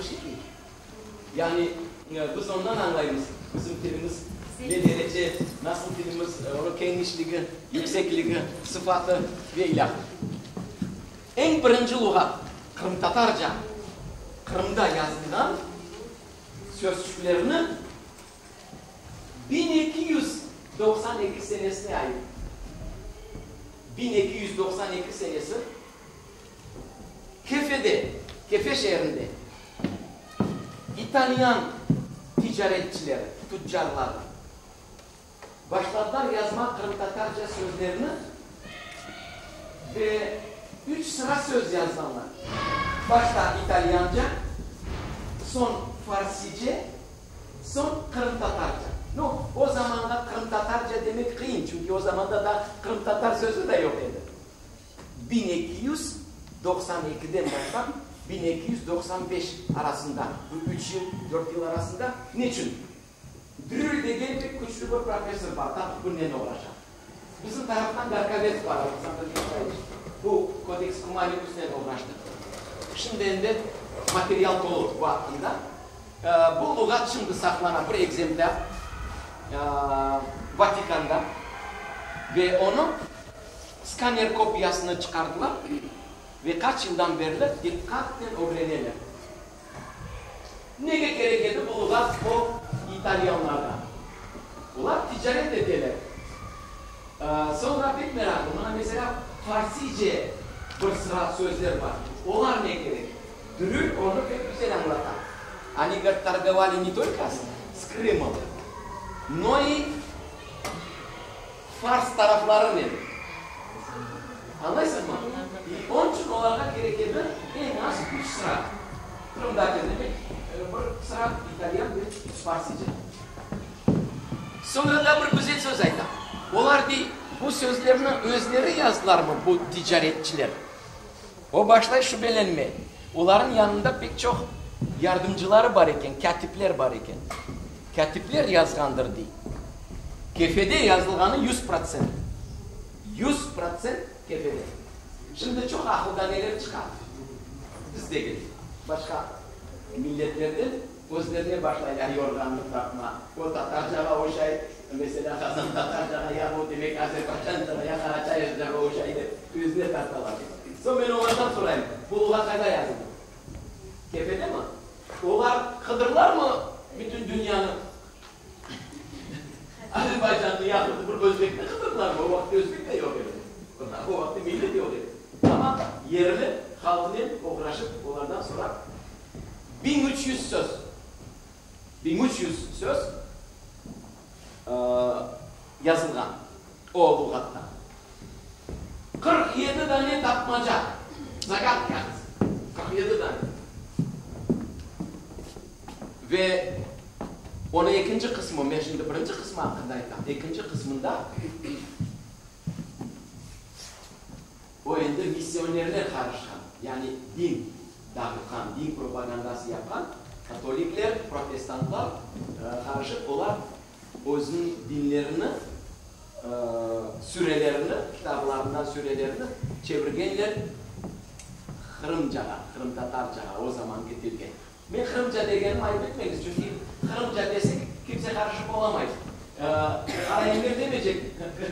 ki. Yani biz ondan añlaymız, bizim tilimiz ne derece, nasıl tilimiz, onıñ kenişligi, yüksekligi, sıfatı ve ilâhre. Eñ birinci luğat qırımtatarca Qırımda yazılğan sözçüklerni 1292 senesine ait. 1292 senesi Kefede, Kefe şeerinde italyan ticaretçileri, tuccarları başladılar yazmaq qırımtatarca sözlerni ve üç sıra söz yazğanlar. Başta italyanca, soñ farsice, soñ qırımtatarca. Nu, o zamanğa qırımtatarca demek qıyın, çünki o zamanda daa qırımtatar sözü de yoq edi. 1292-den başlap 1295 arasında, bu üç yıl, dört yıl arasında. Neçün? Drül degen pek küçlü bir professor bar, tap bunnen oğraşa. Bizim taraftan Garkovets bar, Aleksandr Nikolayeviç, bu Kodeks Kumanikusnen oğraştı. Şimdi endi material tolu bu aqqında. Bu luğat şimdi saqlana, bir ekzemplâr Vatikanda ve onı Skaner kopiyasını çıqardılar ve qaç yıldan berli diqqatnen ögreneler. Nege kerek edi bu luğat o italyanlarğa? Olar ticaret eteler. Soñra pek meraqlı, mına meselâ, farsice bir sıra sözler bar. Olar ne kerek? Drül onı pek güzel añlata. Oni, govorit, torgovali ne tolko s Krımom, no i Fars taraflarınen. Añlaysızmı? Onıñ içün olarğa kerek edi eñ az üç sıra. Qırımdaki, demek, bir sıra italyan ve farsice. Soñra daa bir güzel söz ayta. Olar, dey, bu sözlerni özleri yazdılarmı, bu ticaretçiler? O başlay şübelenme. Olarnıñ yanında pek çoq yardımcıları bar eken, kâtipler bar eken. Kâtipler yazğandır, dey. Kefede yazılğanı 100%. 100% Kefede. Şimdi çoq aqıldaneler çıqa. Biz degil, başqa milletlerden özlerine başlaylar yorğannı tartma. O tatarcağa oşay, meselâ, qazan tatarcağa, ya o demek azerbaycancağa, ya qaraçayevcağa oşay dep özüne tartalar. Soñ men olardan sorayım, bu luğat qayda yazıldı? Kefedemi? Olar qıdırlarmı bütün dünyanı? Azerbaycannı yahut bir özbekni qıdırdılarmı? O vaqıt özbek de yoq edi. O vaqıt millet yoq edi. Amma yerli halqnen oğraşıp, olardan sorap, 1300 söz, 1300 söz yazılğan o luğatta. 47 dane tapmaca, zagadka, 47 dane. Ve onıñ ekinci qısmı, men şimdi birinci qısmı aqqında aytam, ekinci qısmında o endi missionerler qarışqan, yani din dağıtqan, din propagandası yapqan katolikler, protestantlar qarışıp, olar özüniñ dinlerini, sürelerini, kitablarından sürelerini çevirgenler qırımcağa, qırımtatarcağa, o zamanki tilge. Men qırımca degenim ayıp etmeñiz, çünki qırımca desek, kimse qarışıp olamay. Karaimler demeycek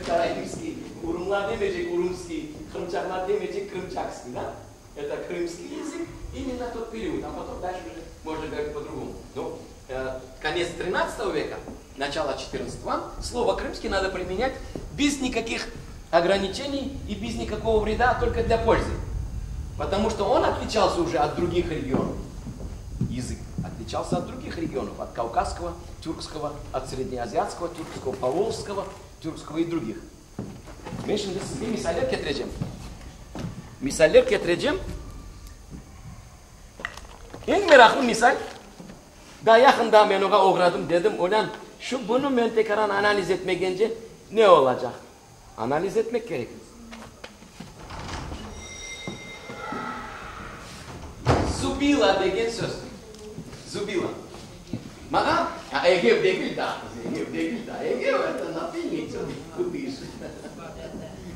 karaimskiy, urumlar demeycek urumskiy, qırımçaqlar demeycek krımçakskiy, da? Это крымский язык именно тот период, а потом дальше уже можно говорить по-другому. Но конец тринадцатого века, начало четырнадцатого, слово крымский надо применять без никаких ограничений и без никакого вреда, а только для пользы. Потому что он отличался уже от других регионов. Язык отличался от других регионов, от кавказского, тюркского, от среднеазиатского, тюркского, поволжского, тюркского и других. Men şimdi sizge misaller ketirecem. Misaller ketirecem. Eñ meraqlı misal, daa yaqında men oña oğradım, dedim, olân, şu bunı men tekaran analiz etmegence ne olacaq? Analiz etmek kerek. Zubila degen söz. Zubila. Maña, Egev degil daa, Egev degil daa, Egev eto napilnik,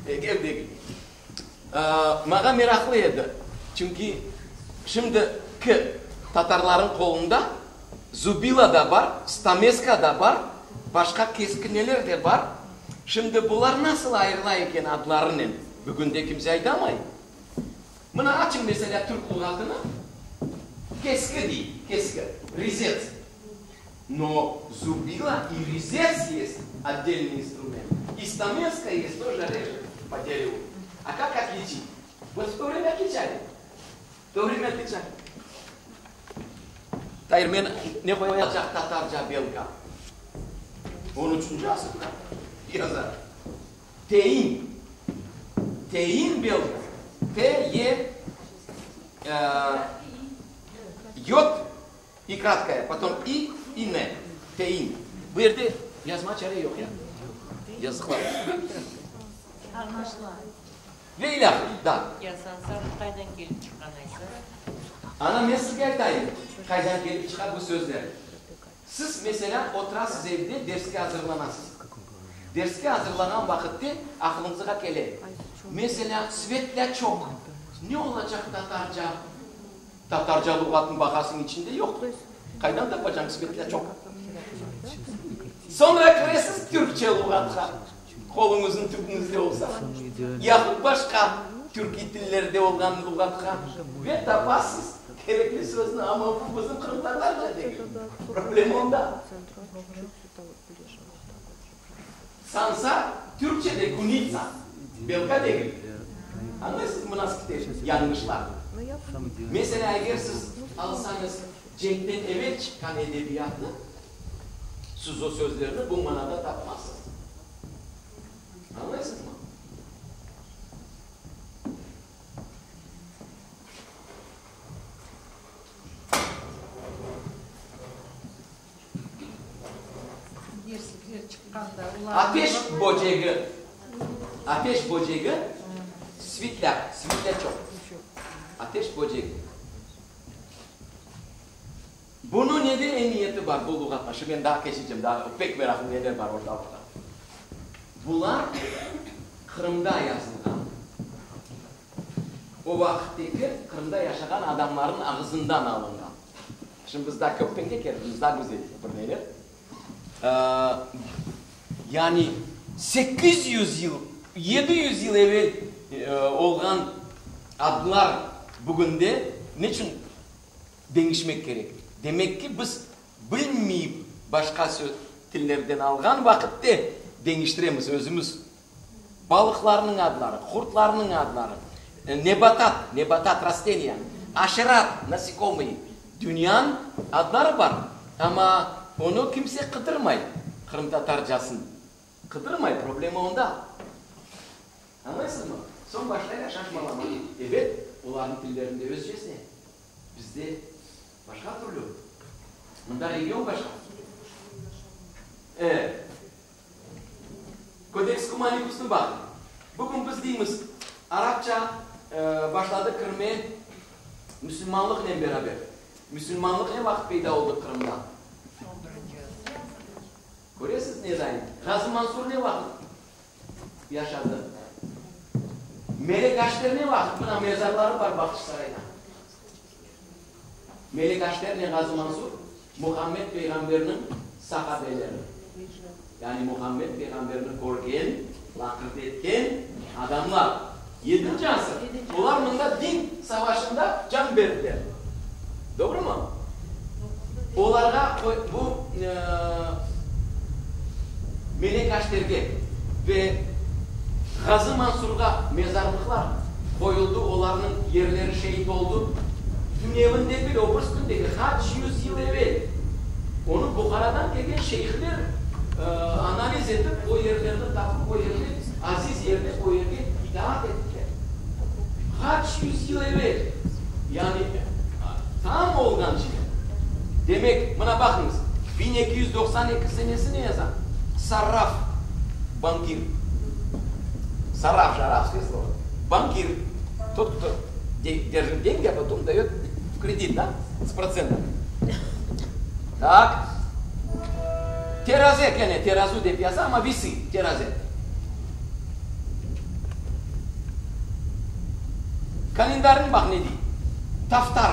Egev degil. Maña meraqlı edi, çünki şimdiki. tatarlarnıñ qolunda zubila da bar, stameska da bar, başqa keskineler de bar. Şimdi bular nasıl ayırıla eken adlarınen, bugün de kimse aytamay. Mına açıñ meselâ türk luğatını, keski dey, keski, rezets. No zubila i rezets est otdelnıy instrument, i stameska est тоже rejет po derevu. A kak otliçit? Vot v to vremâ otliçali. V to vremâ otliçali. Tayır men ne qoyacaq tatarca belka? On üçünci asırda yaza. Tein. Tein belka. T, E, Yod i kratkaya, potom i i n. Tein. Bu yerde yazma çare yoq ya? Yazıqlar. Añlaşıla. Ve ilâhre. Da. Ya sansar qaydan kelip çıqqan aysa? Ana, men sizge aytayım, qaydan kelip çıqa bu sözler. Siz, meselâ, oturasız evde, derske azırlanasız. Derske azırlanğan vaqıtte aqılıñızğa kele, meselâ, svetlâçok. Ne olacaq tatarca? Tatarca luğatnıñ bahasınıñ içinde yoq. Qaydan tapacañ svetlâçok? Soñra kiresiz türkçe luğatqa, qoluñıznıñ tübüñizde olsa, yahut başqa türkiy tillerde olğan luğatqa ve tapasız kerekli sözni, amma bu bizim qırımtatarca degil. Problema onda. Sansa, türkçede kunitsa, belka degil. Añlaysızmı nasıl kite yañlışlar? Meselâ, eger siz alsañız cenkten evel çıqqan edebiyatnı, siz o sözlerni bu manada tapmazsız. Añlaysızmı? Derslikler çıqqanda olarnı Ateş böcegi, ateş böcegi, svitlâk, svitlâçok, ateş böcegi. Bunıñ nede emiyeti bar, bu luğatqa? Şimdi men daa keçecem, daa pek meraqlı neler bar ortalıqta. Bular Qırımda yazılğan, o vaqıttaki Qırımda yaşağan adamlarnıñ ağızından alınğan. Şimdi biz daa köpten kekermiz, daa güzel bir neler. Yani 800 yıl, 700 yıl evel olğan adlar bugünde neçün deñişmek kerek? Demek ki, biz bilmeyip başqa tillerden alğan vaqıtte deñiştiremiz özümiz. Balıqlarnıñ adları, qurtlarnıñ adları, nebatat, nebatat, rasteniya, aşerat, nasekomıy, dünyanıñ adları bar, amma onı kimse qıdırmay, qırımtatarcasın qıdırmay, problema onda. Añlaysızmı? Soñ başlaylar şaşmalamağa. Ebet, olarnıñ tillerinde özcesine, bizde başqa türlü. Mında region başqa. E. Kodeks Kumanikusnı baqıñ. Bugün biz deymiz, arapça başladı kirme müsülmanlıqnen beraber. Müsülmanlıq ne vaqıt peyda oldı Qırımda? Köresiz ne dayım? Ğazı Mansur ne vaqıt yaşadı? Melek Aşter ne vaqıt? Mına mezarları bar Bağçasarayda. Melek Aşternen Ğazı Mansur Muhammed peyğamberniñ sahabeleri, yani Muhammed peyğamberni körgen, laqırdı etken adamlar. Yedinci asır. Olar mında din savaşında can berdiler. Doğrumı? Olarğa bu Melek Aşterge ve Ğazı Mansurğa mezarlıqlar qoyuldı, olarnıñ yerleri şeit oldı. Tünevin degil, o birisi kün degil, qaç yüz yıl evel. Onı Buharadan kelgen şeyhler analiz etip, o yerlerni tapıp, o yerde, aziz yerde, o yerge itaat ettiler. Qaç yüz yıl evel. Yani tam olğan şey. Demek, mına baqıñız, 1292 senesi ne yaza? Sarraf, bankir. Sarraf же arabское слово. Банкир. Тот, кто держит деньги, а потом дает в кредит, да? С процентом. Так. Teraze kene, terazu dep yaza, amma vesi, teraze. Kalendarnı baq ne dey. Taftar.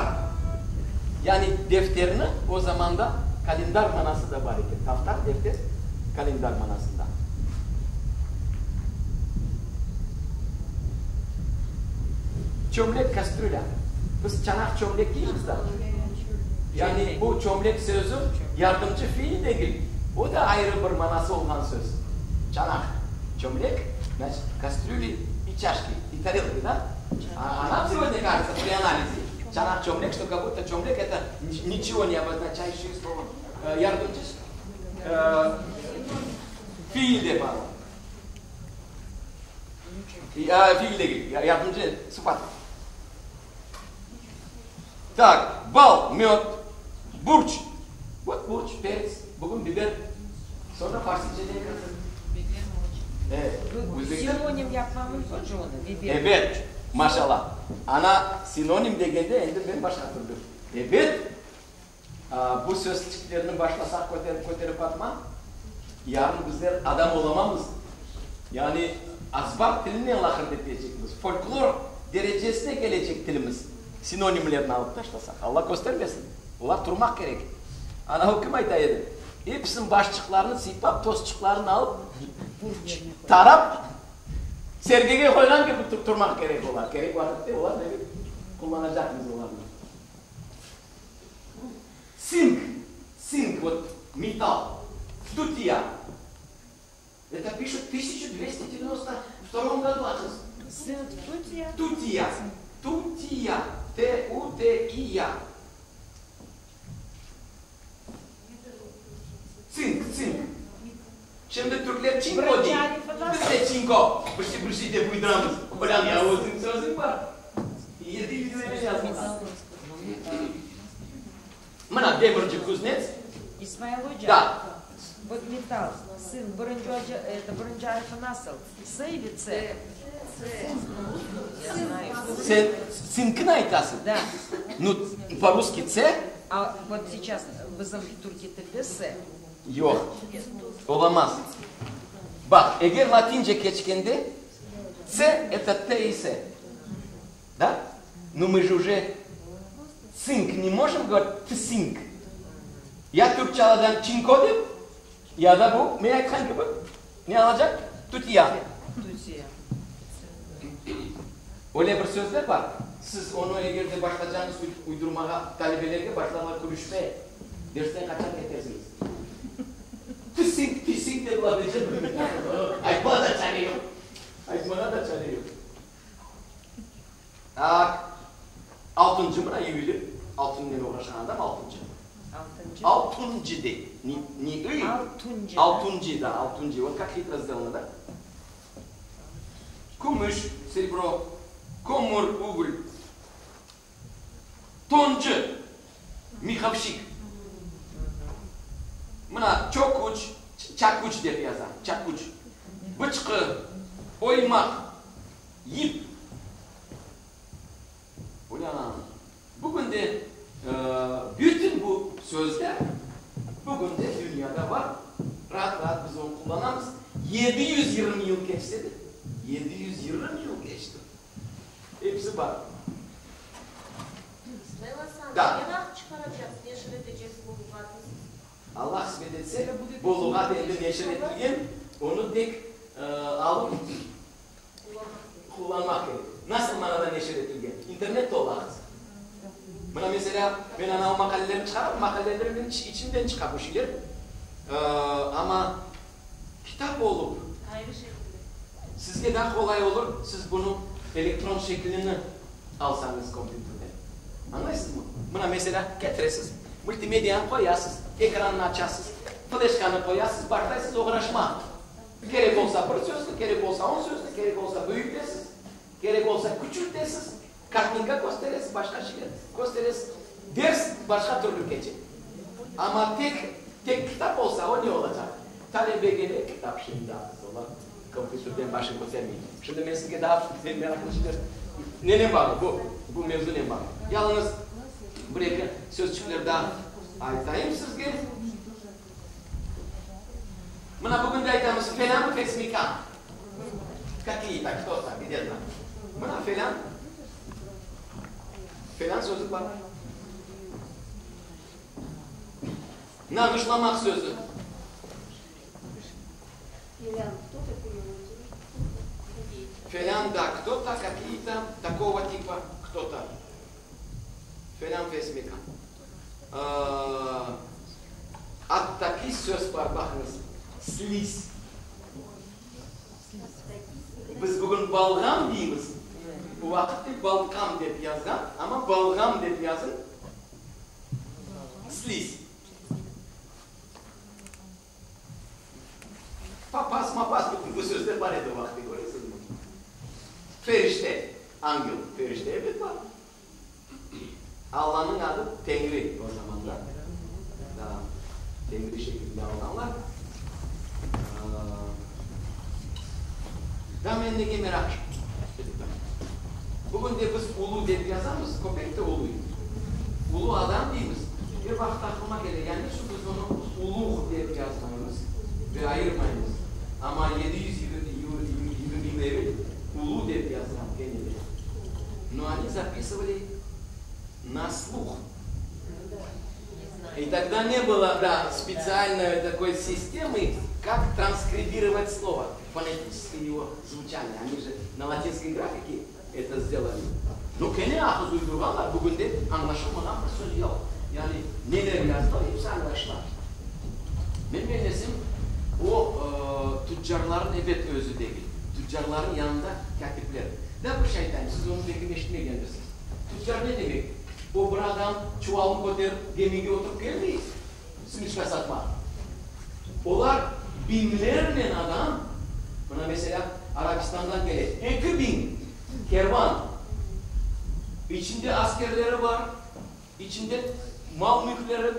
Yani defterni o zamanda kalendar manası da bar eken. Taftar, defter, kalendar manasında. Çömlek, kastrülâ. Biz çanaq, çömlek deymiz da. Yani bu çömlek sözü yardımcı fiil degil, o da ayrı bir manası olğan söz. Çanaq, çömlek, значit, kastrüli i çaşki, i tarelki, da? A nam segodnâ kažется pri analize çanaq, çömlek, çto kak budto çömlek eto niçego ne oboznaçaющее slovo, yardımcı fiil dep ala. Fiil degil, yardımcı sıfat. Tak, bal, möd, burç. Vot burç, perets, bugün biber, soñra farsiceden kirdi. Evet, özbekler. Sinonim yapma mümkün je onı, biber. Ebet, maşallah. Ana, sinonim degende endi men başqa türlü. Ebet, bu sözçiklerni başlasaq köterip köterip atma, yarın bizler adam olamamız. Yani azbar tilinen laqırdı etecekmiz, folklor derecesine kelecek tilimiz, sinonimlerni alıp taşlasaq. Alla köstermesin, olar turmaq kerek. Ana o kim ayta edi, episiniñ başçıqlarını sıypap, tozçıqlarını alıp, tarap, sergige qoyğan kibi turmaq kerek olar. Kerek vaqıtte olar, demek, qullanacaqmız olarnı. Tsink, tsink, vot, metall, tutiya. Eto pişut 1292 godu, aqız. Tsink, tutiya? Tutiya, tutiya, T-U-T-I-Ya. Tsink, tsink. Şimdi türkler çinko dey, biz de çinko, bir şey, bir şey dep uyduramız. Olân ya, özüñ sözüñ bar. 700 yıl evel yazılğan. Mına, demirci, kuznets. İsmail oca, Da. vot metall, tsink, birinci oca, eto, birinci arfi nasıl? S ili Ts? Ya znаю. Sen tsinkni aytasıñ? Da. Nu, po-russki Ts? A vot seyças bizim türkiy tilde S. Yoq, olamaz. Baq, eger latince keçkende, Ts eto T i S. Da? Nu, mı je uje tsink ne možem govorit tsink. Ya türkçalardan çinko dep, ya da bu, men aytqan kibi, ne alacaq? Tutiya. Tutiya. Öyle bir sözler bar, siz onı eger de başlacañız uydurmağa, talebelerge başlarlar külüşmeye, dersten qaçar ketersiñiz. Tsink, tisink dep laf etecek. Aytmağa da çare yoq. Aytmağa da çare yoq. Tak, altıncı mına yuvelir, altınnen oğraşqan adam altıncı. Altıncı? Altuncı dey, ne, ne ı. Altuncı. Altuncı, da, altuncı. Vot kak hitro sdelano, da? Kümüş, serebro, kömür, ugol. Toncı, mihovşik. Mına çöküç, çaküç dep yaza, çaküç. Bıçqı, oymaq, yip. Ulân, bugün de bütün bu sözler bugün de dünyada bar, raat-raat biz onı qullanamız. 720 yıl keçse de, 720 yıl keçti, episi bar. İsmail Asanov, Da. ne vaqıt çıqaracaqsız, neşir eteceksiz bu luğatnı siz? Allah qısmet etse, bu luğat endi neşir etilgen, onı tek alıp qullanmaq kerek. Nasıl manada neşir etilgen? İnternet tola, qız. Mına, meselâ, men anavı maqalelerni çıqaram, maqalelerimin içinden çıqa bu şeyler. Amma kitap olıp, Ayrı şekilde. sizge daa qolay olur, siz bunı elektron şeklini alsañız kompyuterden. Añlaysızmı? Mına, meselâ, ketiresiz, multimediyanı qoyasız, ekrannı açasız, fleşkanı qoyasız, başlaysız oğraşmaq. Kerek olsa bir sözlü, kerek olsa on sözlü, kerek olsa büyütesiz, kerek olsa küçültesiz, kartinka kösteresiz, başqa şeyler kösteresiz. Ders başqa türlü keçe. Amma tek, tek kitap olsa, o ne olacaq? Talebe kele, kitap şimdi az, olar kompyuterden başın kötermey. Şimdi men sizge daa meraqlı şeyler, nenen bağlı bu, bu mevzunen bağlı. Yalıñız bir-eki sözçükler daa aytayım sizge. Mına bugün de aytamız, felân fesmikân. Kakiyi-to, kto-to, gde-to. Mına felân, felân sözü bar. Nağışlamaq sözü. Felân, da, кто-то, какие-то, такого типа, кто-то. Felân fesmekan. Attaki söz bar, baqıñız, sliz. Biz bugün balğam deymiz, o vaqıtte balqam dep yazğan, amma balğam dep yazıñ, sliz. Papaz, mapaz, bütün bu sözler bar edi o vaqıtte, köresiñizmi? Ferişte, angel, ferişte ebet bar. Allanıñ adı Tengri o zamanlar. Da, Tengri şekilinde alğanlar. Da, men nege meraq ettim. Bugün de biz ulu dep yazamız, köpek de uluy. Ulu adam deymiz. Bir vaqıt aqlıma kele, ya niçün biz onı uluğ dep yazmaymız ve ayırmaymız? Amma 720 yıl evel ulu dep yazğan kene de. No oni zapisivali na sluh. И тогда не было, да, специальной такой системы, как транскрибировать слово, фонетическое его звучание. Они же на латинской графике это сделали. Ну, kene aqız uydurğanlar, bugün de añlaşılmağan bir söz yoq. Yani neler yazdılar, episi añlaşıla. Men bellesem, o, tüccarların, ebet, özü degil, tüccarların yanında kâtipler. Daa bir şey aytayım, siz onı belki eşitmegendirsiz. Tüccar ne demek? O bir adam çuvalını köterip gemige oturıp kelmey smiçka satmaq. Olar biñlernen adam, mına meselâ, Arabistandan kele 2000 kervan, içinde askerleri bar, içinde mal-mülkleri,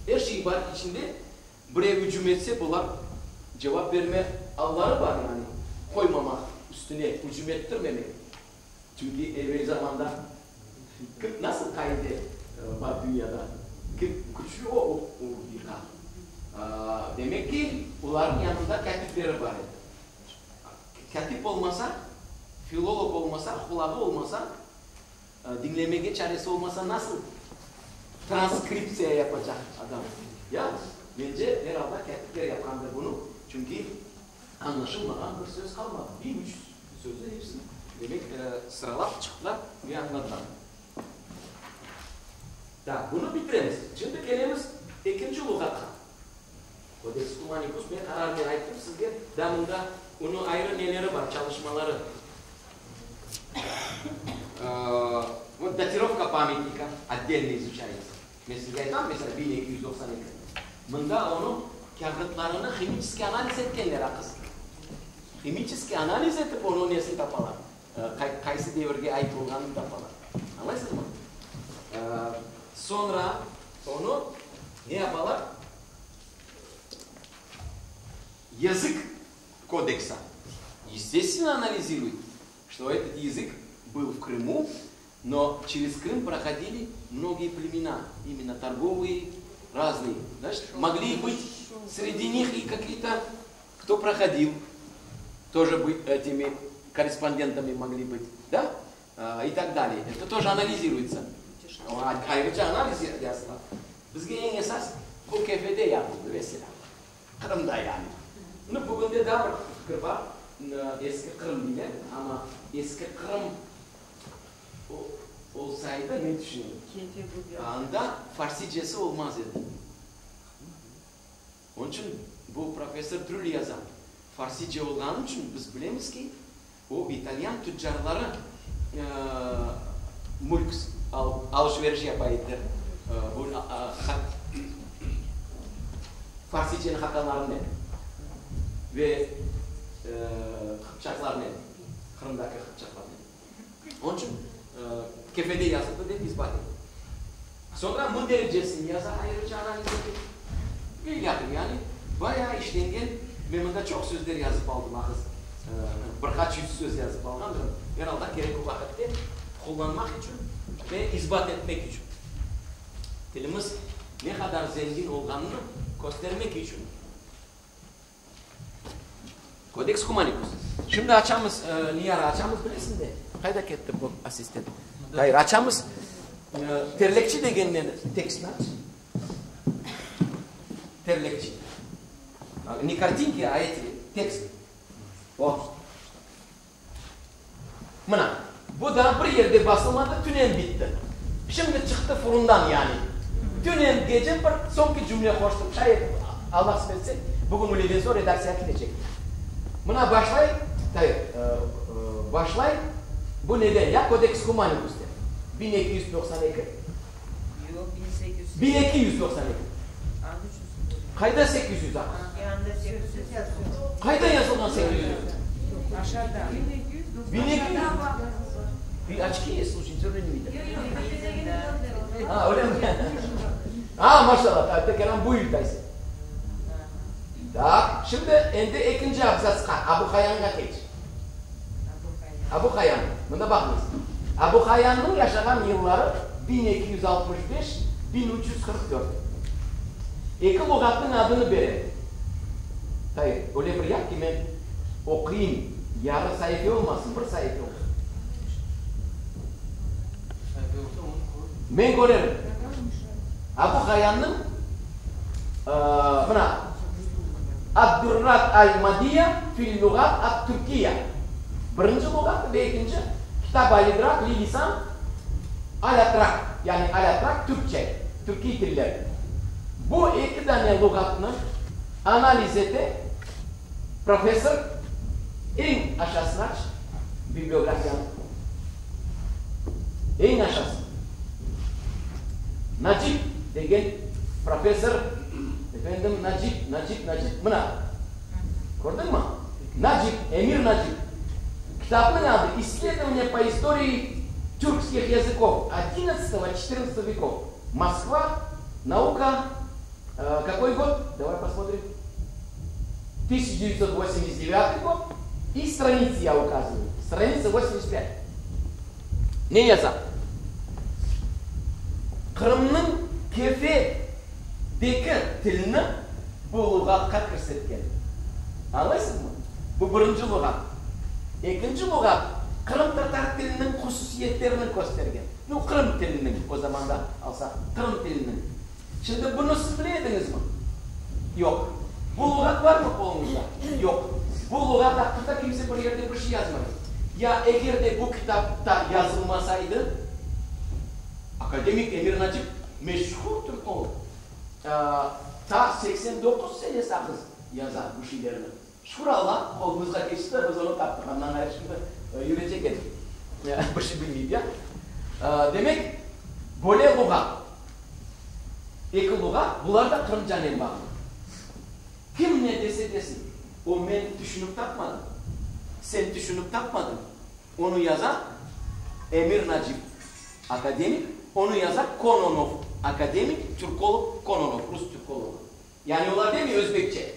er şey bar içinde, birev ücüm etse, bular cevap berme alları bar, yani qoymamaq, üstüne ücüm ettirmemek. Çünki evel zamanda kim, nasıl qaide bar dünyada, kim küçlü o, o yıqa. Demek ki, olarnıñ yanında kâtipleri bar edi. Kâtip olmasa, filolog olmasa, qulağı olmasa, diñlemege çaresi olmasa nasıl transkriptsiya yapacaq adam? Ya? Mence, er alda kâtipler yapqandır bunı, çünki añlaşılmağan bir söz qalmadı. 1300 sözü hepsini, demek, sıralap çıqtılar ve añladılar. Tak, bunı bitiremiz. Şimdi kelemiz ekinci luğatqa. Kodeks Kumanikus, men qararnen ayttım sizge, da mında onıñ ayrı neleri bar, çalışmaları. Vot datirovka pamyatnika otdelno izuçayetsâ. Men sizge aytam, meselâ, 1292. Mında onıñ kâğıtlarını himiçeskiy analiz etkenler, aqız. Himiçeskiy analiz etip onıñ nesini tapalar, qaysı devirge ait olğanını tapalar. Añlaysızmı? Soñra onı ne yapalar? Yazık kodeksa, естественно, анализирует, что этот язык был в Крыму, но через Крым проходили многие племена, именно торговые, разные. Значит, могли быть среди них и какие-то, кто проходил, тоже быть этими корреспондентами могли быть, да? И так далее. Это тоже анализируется. Ayrıca analiz yazıla. Bizge eñ esas bu Kefede yapıldı, vesselâm. Qırımda yani. Nu, bugünde daa bir fikir bar, Eski Qırım deyler, amma Eski Qırım olsaydı, men tüşünem, anda farsicesi olmaz edi. Onıñ içün bu professor Trül yaza, farsice olğanı içün biz bilemiz ki, o italyan tüccarları mülk alış-veriş yapa ediler bu farsiceni haqanlarınen ve qıpçaqlarnen, Qırımdaki qıpçaqlarnen. Onıñ içün Kefede yazıldı dep isbat ete. Soñra mündericesini yaza, ayrıca analiz ete. Ve ilâhre. Yani bayağı işlengen. Men mında çoq sözler yazıp aldım, aqız, bir qaç yüz söz yazıp alğandırım. Er alda kerekli vaqitte qullanmaq içün ve isbat etmek içün. Tilimiz ne qadar zengin olğanını köstermek içün. Kodeks Kumanikus. Şimdi açamız, Niyara, açamız, bilesiñ de. Qayda ketti bu asistent? Hayır, açamız, Terlekçi degen neni? Tekstni aç. Tekerlekçik. Ne kartinki, a eti, tekst. O. Mına, bu da bir yerde basılmadı, tünen bitti. Şimdi çıqtı furundan yani. Tünen gece bir soñki cümle qoştım, şayet Alla qısmet etse, bugün üyleden soñ redaktsiyağa ketecek. Mına başlay, Tair, başlay, bu neden, ya Kodeks Kumanikus dep, 1292. Yoq, 1800. 1292. Qayda 800 aq? Qayda yazılğan 800? Aşağıda. 1200. Bir oçki есть, случайно, ne видно. A, öyle mi? A, maşallah, tekrar bu yıl taysı. Tak, şimdi endi ekinci abzatsqa, Abu Hayanğa keç. Abu Hayan, mında baqıñız. Abu Hayannıñ yaşağan yılları 1265, 1344. Eki luğatnıñ adını berem. Tayır, öyle bir yap ki, men oquyım, yarı saife olmasın, bir saife olsun. Men körerim. Abu Hayannıñ, mına, Ad-Durrat al-Madiya fil-luğat at-Türkiya. Birinci luğat ve ekinci Kitab al-İdrak li-lisan al-Atrak, yani al-Atrak türkçe, türkiy tiller. Bu eki dane luğatnı analiz ete professor, eñ aşasını aç, bibliografiyanı, eñ aşası. Nacip degen professor, efendim, Nacip, Nacip, Nacip, mına, kördiñmi? Nacip, Emir Nacip. Kitapnıñ adı İssledovaniya po istorii türkskih yazıkov XI-XIV vekov. Moskva, Nauka, kakoy god? Davay posmotrim. 1989 god i stranitsı ya ukazıvayu. Stranitsa 85. Ne yaza? Qırımnıñ Kefedeki tilini bu luğatqa kirsetken. Añlaysızmı? Bu birinci luğat. Ekinci luğat qırımtatar tiliniñ hususiyetlerini köstergen. Nu, qırım tiliniñ, o zamanda alsaq, qırım tiliniñ. Şimdi bunı siz bile ediñizmi? Yoq. Bu luğat barmı qoluñızda? Yoq. Bu luğat aqqında kimse bir yerde bir şey yazmay. Ya eger de bu kitapta yazılmasaydı, akademik Emir Nacip meşhur türkolog, ta 89 sene saqız yaza bu şeylerni. Şükür Alla, qolumızğa keçti, biz onı taptıq, andan ğayrı şimdi yürecek edik, bir şey bilmeyip ya. Demek, böyle luğat, eki luğat, bular da qırımcanen bağlı. Kim ne dese desin, o men tüşünip tapmadım, sen tüşünip tapmadıñ, onı yaza Emir Nacip, akademik, onı yaza Kononov, akademik, türkolog Kononov, rus türkologı. Yani olar demiy özbekçe,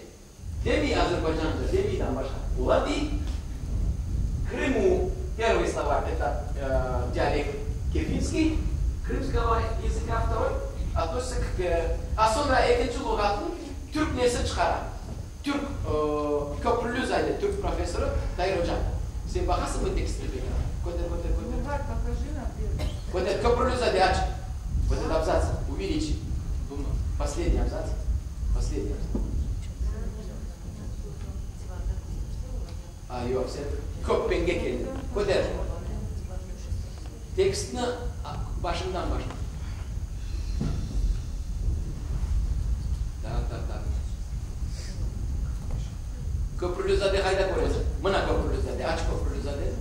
demiy azerbaycanca, demiy tam başqa. Olar dey, Krımu, первый словарь, это dialekt kefinskiy, krımskogo языka, vtoroy, относится k, a soñra ekinci luğatnı türk nesi çıqara? Türk Köprülüzade, türk professorı Tair oca. Sen baqasıñmı tekstni peki? Köter, köter, köter. Luğat pokaji nam первый. Köter, Köprülüzade aç. Вот этот абзац увеличь. Последний абзац. Последний абзац. A, yoq, sen köppenge keldiñ. Köter. Tekstni başından başla. Tak, tak, tak. Köprülüzade qayda köresiñ? Mına Köprülüzade. Aç Köprülüzade.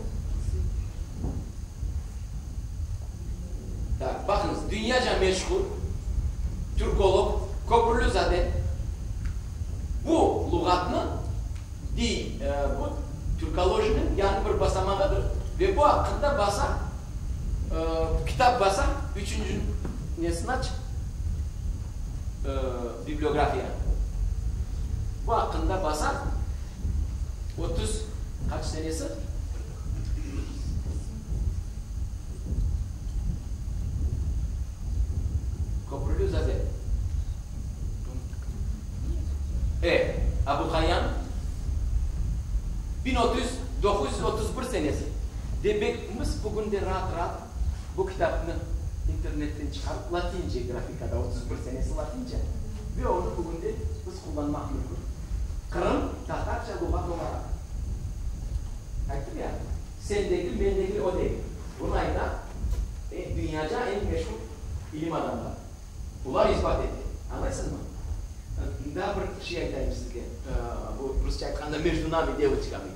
Tak, baqıñız, dünyaca meşhur türkolog Köprülüzade bu luğatnı dey, bu türkolojiniñ yañı bir basamağıdır ve bu aqqında basa, kitap basa, üçünci nesini aç, bibliografiya, bu aqqında basa, 30 qaç senesi? Köprülüzade. E, Abu Hayyan, 1931 senesi. Demek, biz bugün de raat-raat bu kitapnı internetten çıqarıp, latince grafikada, 31 senesi latince, ve onı bugün de biz. qullanmaq mümkün. Qırım tatarca luğat olaraq. Ayttım ya, sen degil, men degil, o degil. Bunı ayta dünyaca eñ meşur ilim adamları. Olar isbat ete. Añlaysızmı? Daa bir şey aytayım sizge, bu rusça aytqanda mejdu nami devoçkami.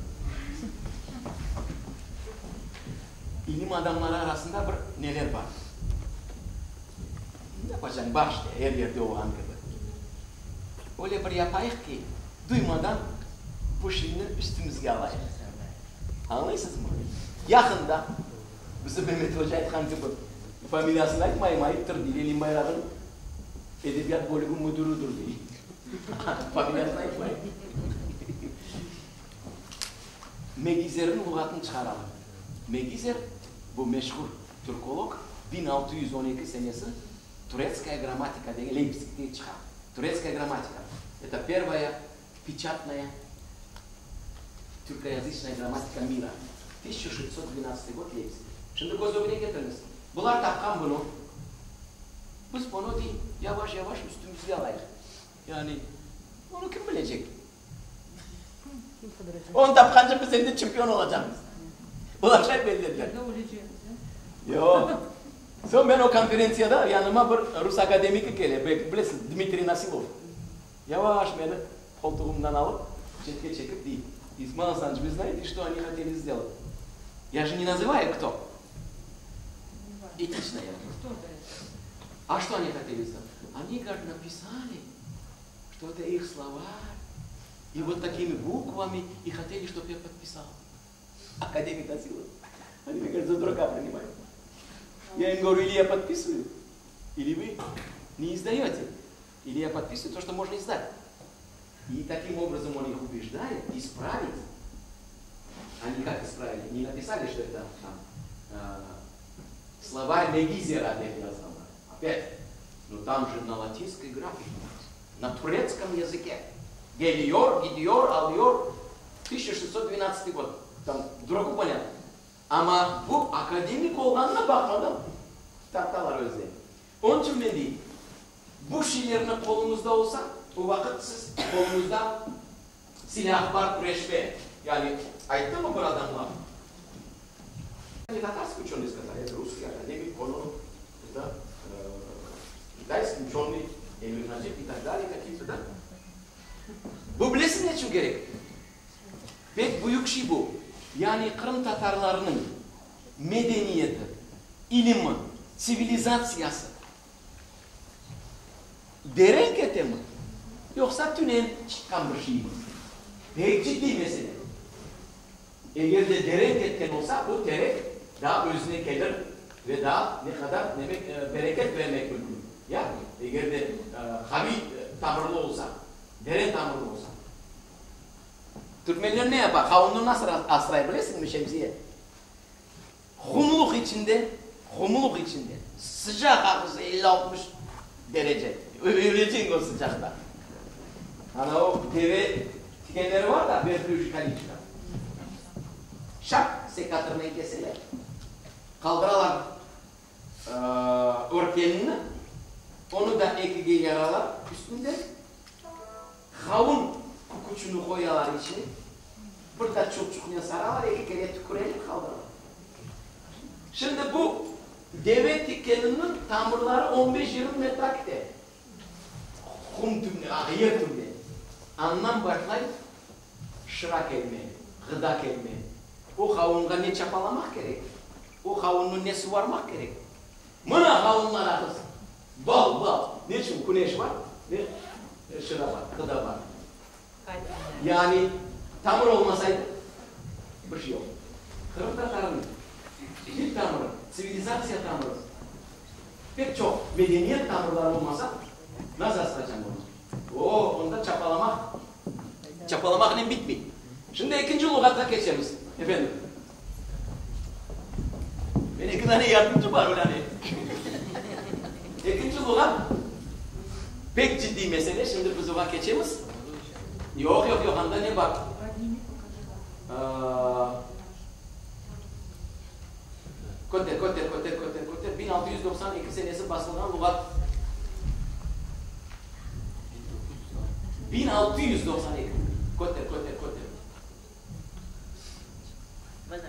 İlim adamları arasında bir neler bar. Ne yapacañ, bar işte, er yerde olğan kibi. Öyle bir yapayıq ki, duymadan bu şeyni üstümizge alayıq. Añlaysızmı? Yaqında, bizim Memet oca aytqan kibi, familiyasını aytmayım, ayıptır, dey, Lenin bayrağınıñ edebiyat bölügi müdürüdir, dey. Familiyasını aytmayım. Megizerniñ luğatını çıqaralar. Megizer, bu meşhur türkolog, 1612 senesi Turetskaya grammatika degen Leyptsigte çıqa. Turetskaya grammatika, eto pervaya peçatnaya türkoyazıçnaya grammatika mira, tısyaça şestso dvenadtsıtıy god, Leyptsig. Şimdi köz ögüne ketiriñiz, bular tapqan bunı, biz bunı, dey, yavaş-yavaş üstümizge alayıq. Yani, onı kim bilecek? Onı tapqance biz endi çempion olacaqmız. Olar şay bellediler. Yoq. Soñ men o konferentsiyada yanıma bir rus akademiki kele, belki bilesiñiz, Dmitriy Nosilov. Yavaş meni qoltuğımdan alıp, çetke çekip dey, İsmail Asanoviç, vı znaete, çto oni hoteli sdelat? Ya je ne nazıvayu kto. Etniçnaya. A çto oni hoteli sdelat? Oni, govorit, napisali, çto eto ih slovar, i vot takimi bukvami, i hoteli, çtob ya podpisal. Akademik Nosilov. Oni menya, govorit, za duraka prinimayut. Ya im govoryu, ili ya podpisıvayu, ili vı ne izdayote. Ili ya podpisıvayu to, çto mojno izdat. I takim obrazom on ih ubejdaet ispravit. Oni kak ispravili? Ne napisali, çto eto tam slovar Megizera dep yazğanlar. Opât, no tam je na latinskoy grafike napisano, na turetskom yazıke. Geliyor, gidiyor, alıyor, 1612 god. Tam duraku ponâtno. Amma bu akademik olğanına baqmadan tartalar özlerini. Onıñ içün men deyim, bu şeylerni qoluñızda olsa, o vaqıt siz qoluñızda silâh bar küreşme. Yani ayttımı bir adamlar, ne tatarskiy uçenıy skazali, eto russkiy akademik Kononov, eto kitayskiy uçenıy Emir Najib i tak dalее kakiy-to, da? Bu bilesiñ ne içün kerek? Pek büyük şey bu. Yani qırımtatarlarnıñ medeniyeti, ilimi, tsivilizatsiyası deren ketemi, yoqsa tünen çıqqan bir şeymi? Pek ciddiy mesele. Eger de deren ketken olsa, bu terek daa özüne kelir ve daa ne qadar, demek, bereket bermek mümkün. Ya, eger de qaviy tamırlı olsa, deren tamırlı olsa. Türkmenler ne yapa? Qavunnı nasıl asray, bilesiñmi, Şemsiye? Qumluq içinde, qumluq içinde, sıcaq ağızı elli-altmış derece, öleceñ o sıcaqta. Ana o deve tikenleri bar da, verblüji koliçka. Şap sekatırnen keseler, qaldıralar örkenini, onı da ekige yaralar üstünden. Qavun küküçini qoyalar içine, bir qaç çulçuqnen saralar, eki kere tüküreler, qaldıralar. Şimdi bu deve tikeniniñ tamırları on beş-yirmi metra kite qum tübüne, ah, yer tübüne. Andan başlay şıra kelme, ğıda kelme. O qavunğa ne çapalamaq kerek, o qavunnı ne suvarmaq kerek. Mına qavunlar ağız. Bal, bal. Ne içün? Küneş bar ve şıra bar, ğıda bar. Yani tamır olmasaydı, bir şey yoq. Qırımtatarnıñ til tamırı, tsivilizatsiya tamırı, pek çoq medeniyet tamırları olmasa, nasıl asracañ onı? O, onda çapalamaq, çapalamaqnen bitmey. Şimdi ekinci luğatqa keçemiz, efendim. Men eki dane yardımcı bar, öyle. Ekinci luğat pek ciddiy mesele, şimdi biz oña keçemiz. Yoq, yoq, yoq, anda ne bar? Köter, köter, köter, köter, köter. 1692 senesi basılğan luğat. 1692. Köter, köter, köter.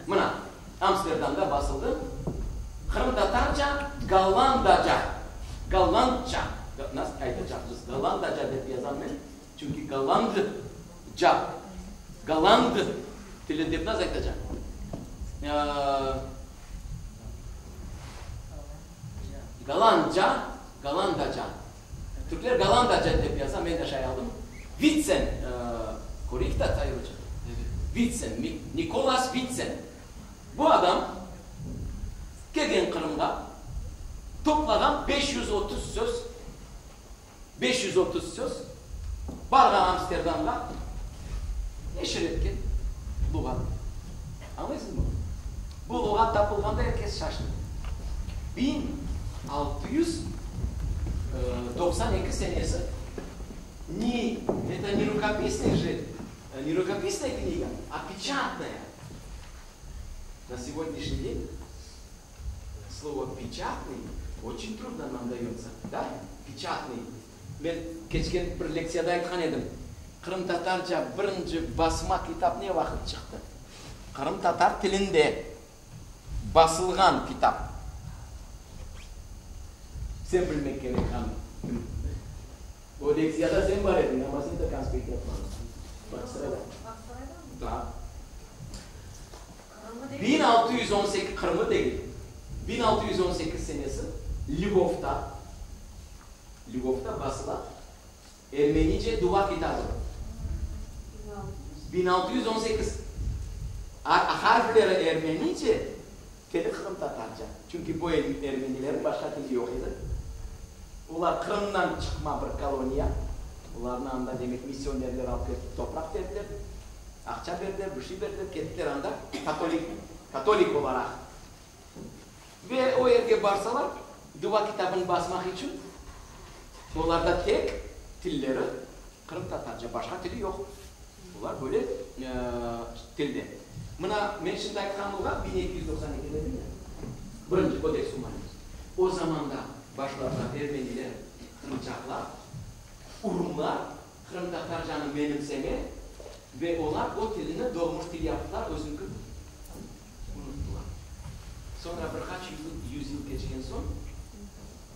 Mına, Amsterdamda basıldı. Qırımtatarca, gollandaca, gollandca, nasıl aytacaqmız, gollandaca dep yazam men, çünki gollandca, golland tili dep nasıl aytacaq? Gollandca, gollandaca. Türkler gollandaca dep yaza, men de şay aldım. Vitsen, köreyik da, Tair oca. Vitsen, Nikolas Vitsen. Bu adam kelgen Qırımğa, toplağan 530 söz, 530 söz, barğan Amsterdamğa, neşir etken luğat. Añlaysızmı? Bu luğat tapılğanda er kes şaştı. 1692 senesi ne, eto ne rukopisnıy же, ne rukopisnaya kniga, a peçatnaya. Na segodняшний день slovo peçatnıy oçün trudno nam dayotsa, da? Peçatnıy. Men keçken bir lektsiyada aytqan edim, qırımtatarca birinci basma kitap ne vaqıt çıqtı? Qırımtatar tilinde basılğan kitap. Sen bilmek kerek, hanım. O lektsiyada sen bar ediñ, amma sen de konspekt yapmadıñ. Bağçasarayda. Bağçasaraydamı? Da. 1618, Qırımlı degil, 1618 senesi Lvovda, Lvovda basıla Ermenice dua kitabı. 1618. Harfleri ermenice, tili qırımtatarca. Çünki bu ermenilerniñ başqa tili yoq edi. Olar Qırımdan çıqma bir koloniya. Olarnı anda, demek, missionerler alıp ketip topraq berdiler, aqça berdiler, bir şey berdiler, kettiler anda katolik, katolik olaraq. Ve o yerge barsalar, dua kitabını basmaq içün, olarda tek tilleri qırımtatarca, başqa tili yoq. Olar böyle tilde. Mına, men şimdi aytqan luğat 1292 dedim ya, birinci Kodeks Umanus. O zamanda başladılar ermeniler, qırımçaqlar, urumlar qırımtatarcanı menimseme ve olar o tilini doğmuş til yaptılar, özüniñki unuttılar. Soñra bir qaç yüzyıl keçken soñ,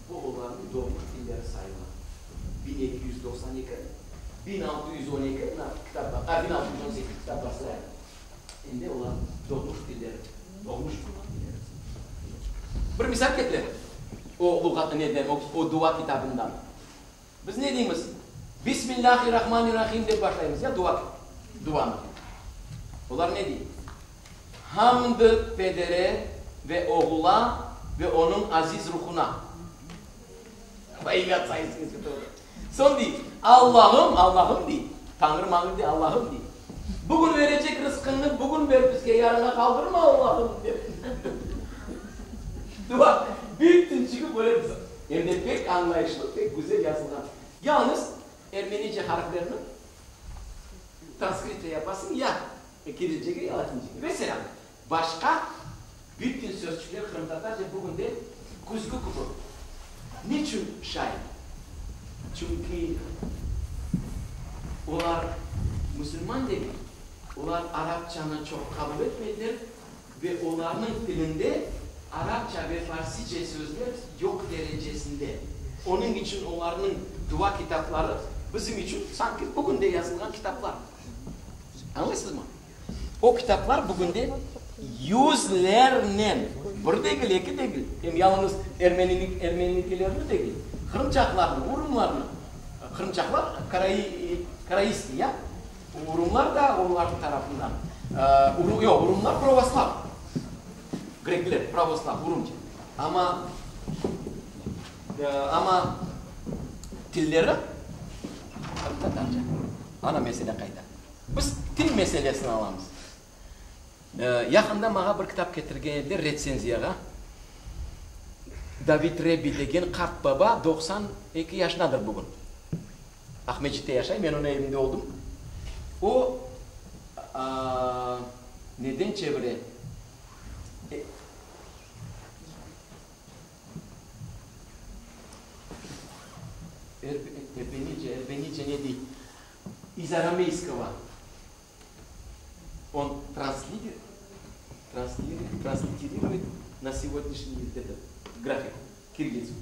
bu olarnıñ doğmuş tilleri sayıla. 1292, 1612, mına kitap bar, a, 1618 kitap basıla, endi olar doğmuş tilleri, doğmuş tilleri. Bir misal ketirem, o luğat, neden, o, o dua kitabından. Biz ne deymiz? Bismillâhi-rahmani-rahim dep başlaymız, ya, dua, duanı. Olar ne dey? Hamd Pedere ve Oğula ve Onıñ aziz Ruhuna. Soñ dey, Allahım, Allahım dey, Tañrı-mañrı dey, Allahım dey, bugün verecek rızqıñnı bugün ber bizge, yarınğa qaldırma, Allahım, dep dua bütünçigi böyle em de pek añlayışlı, pek güzel yazılğan. Yalıñız ermenice harflerni transkriptsiya yapasıñ ya kirilcege, ya latincege. Meselâ, başqa bütün sözçükler qırımtatarca bugün de küzgü kibi. Niçün şay? Çünki olar musulman degil, olar arapçanı çoq qabul etmediler ve olarnıñ tilinde arapça ve farsice sözler yoq derecesinde. Onıñ içün olarnıñ dua kitapları bizim içün sanki bugün de yazılğan kitaplar. Añlaysızmı? O kitaplar bugünde yüzlernen, bir degil, eki degil, em yalıñız ermenilik, ermenikilerni degil, qırımçaqlarnı, urumlarnı, qırımçaqlar karaistskiy, ya, urumlar da olarnıñ tarafından, yoq, urumlar pravoslav, grekler, pravoslav, urumca, amma, amma tilleri qırımtatarca. Ana mesele qayda? Biz til meselesini alamız. Yaqında maña bir kitap ketirgen ediler retsenziyağa. David Rebbi degen qart baba, 92 yaşındadır bugün. Aqmescitte yaşay, men onıñ evinde oldım. O, neden çevire? Erbenice, erbenice ne dey? İz arameyskogo on transliter, transliteрирует na segodnâşniy etot, grafiku, kirillitsu.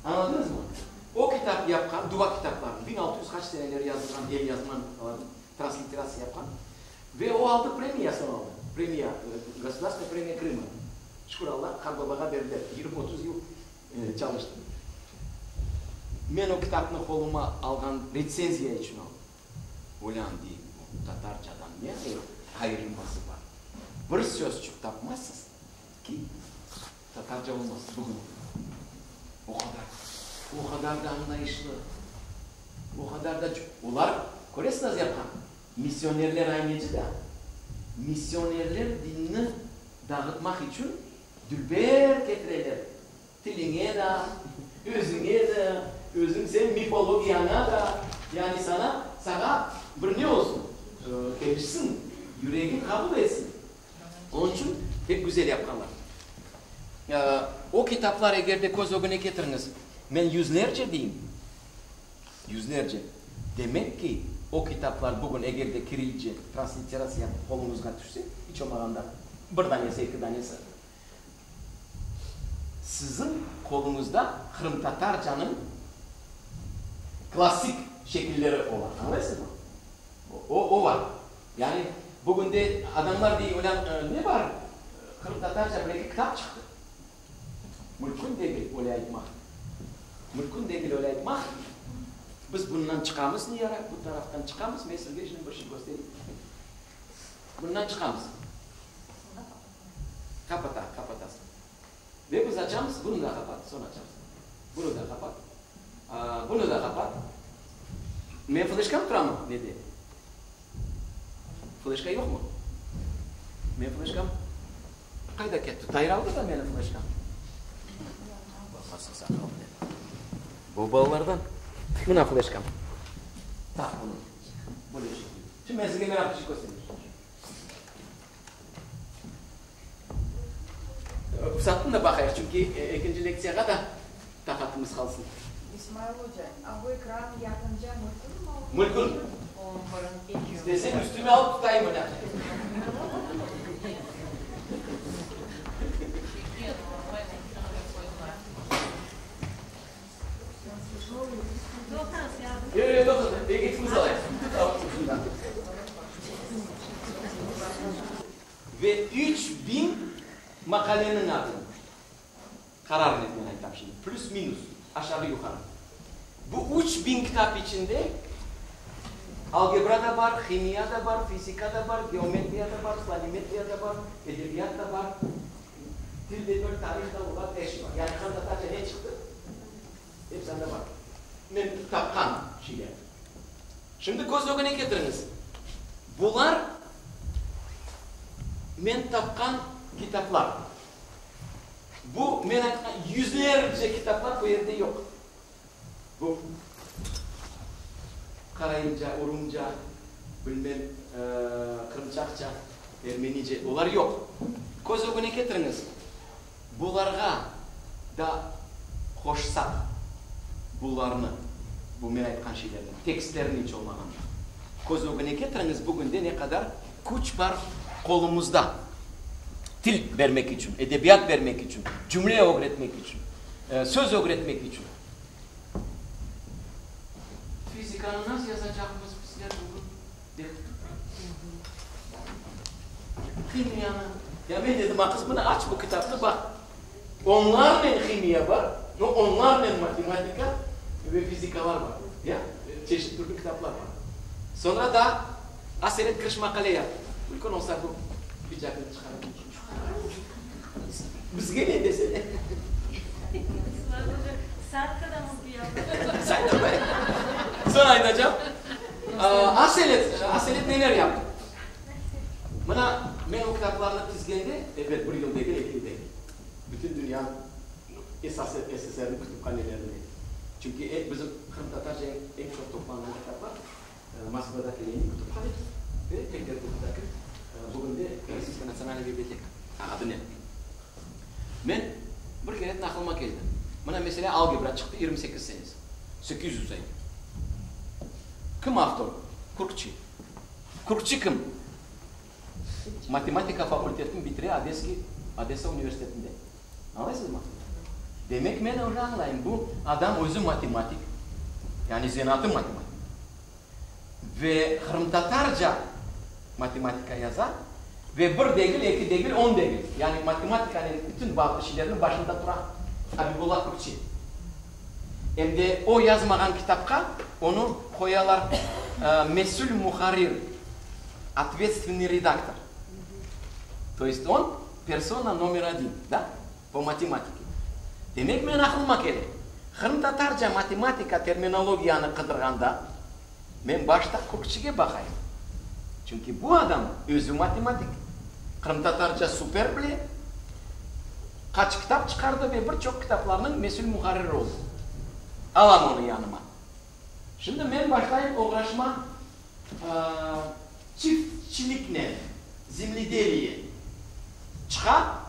Añladıñızmı? O kitap yapqan, dua kitaplarını, 1600 qaç seneleri yazılğan elyazmalarnı transliteratsiya yapqan ve o aldı premiyasını aldı, premiya, Gosudarstvenaya premiya Krıma. Şükür Alla, qartbabağa berdiler, 20-30 yıl çalıştı. Men o kitapnı qoluma alğan, retsenziya içün aldım. Olân deyim, bu tatarcadan ne ayırılması bar? Bir sözçük tapmazsız ki, tatarca olmasın bugün. O qadar, o qadar da añlayışlı, o qadar da. Olar, köresiñiz yapqan, missionerler ayneci da, missionerler dinni dağıtmaq içün dülber ketireler. Tiliñe da, özüñe de, özüñ sen mifologiyaña da, yani sana, sağa bir ne olsun, kelişsin, yüregiñ qabul etsin. Onıñ içün pek güzel yapqanlar. O kitaplar eger de köz ögüne ketiriñiz, men yüzlerce deyim, yüzlerce, demek ki, o kitaplar bugün eger de kirilce transliteratsiya qoluñızğa tüşse, iç olmağanda bir danesi, eki danesi, Siziñ qoluñızda qırımtatarcanıñ klassik şekilleri ola, añlaysızmı? O, o bar. Yani, bugünde adamlar dey, olân, ne bar, qırımtatarca bir-eki kitap çıqtı. Mülkün degil öyle aytmaq. Mülkün degil öyle aytmaq. Biz bundan çıqamız, Niyara, bu taraftan çıqamız, men sizge şimdi bir şey köstereyim. Bundan çıqamız. Qapata, qapatasıñ. Ve biz açamız, bunı da qapat, soñ açarsıñ. Bunı da qapat. Bunı da qapat. Men fleşkam turamı, nede? Fleşka yoqmı? Men fleşkam qayda ketti? Tayır aldı da menim fleşkam. Babası saqal dedi. Bu balalardan. Mına fleşkam. Taq bunı. Böyle şekilde. Şimdi men sizge meraqlı şey köstereyim. Uzattım da baqayıq, çünki ekinci lektsiyağa da taqatımız qalsın. İsmail oca, a bu ekran yaqınca mülkünmi? Mülkün. İsteseñ üstüme alıp tutayım mına. Yoq, yoq, toqtatma, ekimiz alayıq. Ve 3000 maqaleniñ adını, qararnen men aytam şimdi, plüs-minus, aşağı-yuqarı. Bu 3000 kitap içinde algebra da bar, himiya da bar, fizika da bar, geometriya da bar, planimetriya da bar, edebiyat da bar, til de bar, tarih da, luğat, er şey bar. Yani qırımtatarca ne çıqtı, episi anda bar. Men tapqan şeyler. Şimdi köz ögüne ketiriñiz, bular men tapqan kitaplar. Bu men aytqan yüzlerce kitaplar bu yerde yoq. Bu qaraimca, urumca, bilmem, qırımçaqça, ermenice, olar yoq. Köz ögüne ketiriñiz, bularğa da qoşsaq bularnı, bu men aytqan şeylerni, tekstlerni iç olmağanda, köz ögüne ketiriñiz, bugünde ne qadar küç bar qolumızda til bermek içün, edebiyat bermek içün, cümle ögretmek içün, söz ögretmek içün. Fizikanı nasıl yazacaqmız bizler bugün? Dep. Himiyanı. Ya men dedim, a qız, mına aç bu kitapnı, baq. Onlarnen himiya bar, no, onlarnen matematika ve fizikalar bar. Ya, çeşit türlü kitaplar bar. Soñra da aselet kiriş maqale yaptı. Mülkün olsa bu picakını çıqarıp. Bizge ne desene? Soñ aytacam. Aselet, aselet neler yaptı? Mına, men o kitaplarnı tizgende, ebet, bir yıl degil, eki yıl degil, bütün dünyanıñ esas SSR-niñ kütüphanelerinde. Çünki bizim qırımtatarca eñ çoq toplanğan kitaplar Moskvadaki Lenin kütüphanesi ve Peterburgdaki bugün de Rossiyska natsionalnaya biblioteka adınen. Men bir kere aqlıma keldi. Mına, meselâ, algebra çıqtı 28 senesi, 800 saife. Kim avtor? Kürkçi. Kürkçi kim? Matematika fakultetini bitire Odeskiy, Odessa universitetinde. Añlaysızmı? Demek, men uje añlayım, bu adam özü matematik, yani zenaatı matematik ve qırımtatarca matematika yaza ve bir degil, eki degil, on degil, yani matematikanen bütün bağlı şeylerniñ başında tura Abibulla Kürkçi. Em de o yazmağan kitapqa onı qoyalar mesül muharrir, otvetstvenniy redaktor. To est on persona nomer odin, da, po matematike. Demek, men aqlıma kele, qırımtatarca matematika terminologiyanı qıdırğanda, men başta Kürkçige baqayım. Çünki bu adam özü matematik, qırımtatarca super bile, qaç kitap çıqardı ve bir çoq kitaplarnıñ mesül muharriri oldı. Alam onı yanıma. Şimdi men başlayım oğraşma çiftçiliknen, zemledeliye. Çıqa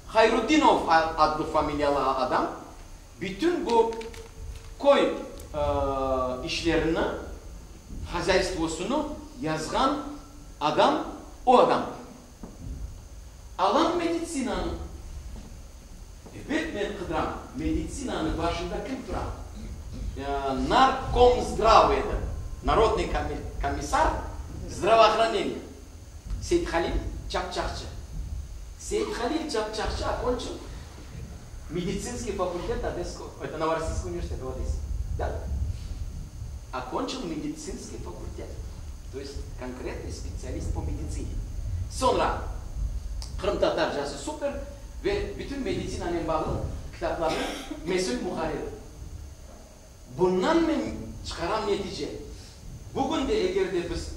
Hayruddinov adlı familiyalı adam, bütün bu köy işlerini, hozaystvosını yazğan adam o adamdır. Alam meditsinanı. Ebet men qıdıram, meditsinanıñ başında kim tura? Narkomzdrav edi, narodnıy komissar zdravoohraneniya, Seythalil Çapçaqçı. Seythalil Çapçaqçı okonçil meditsinskiy fakultet Odesskogo, eto, Novorossiyskogo universiteta v Odesse, da? Okonçil meditsinskiy fakultet, to est konkretnıy spetsialist po meditsine. Soñra qırımtatarcası super ve bütün meditsinanen bağlı kitaplarnıñ mesül muharriri. Bundan men çıqaram netice, bugün de eger de biz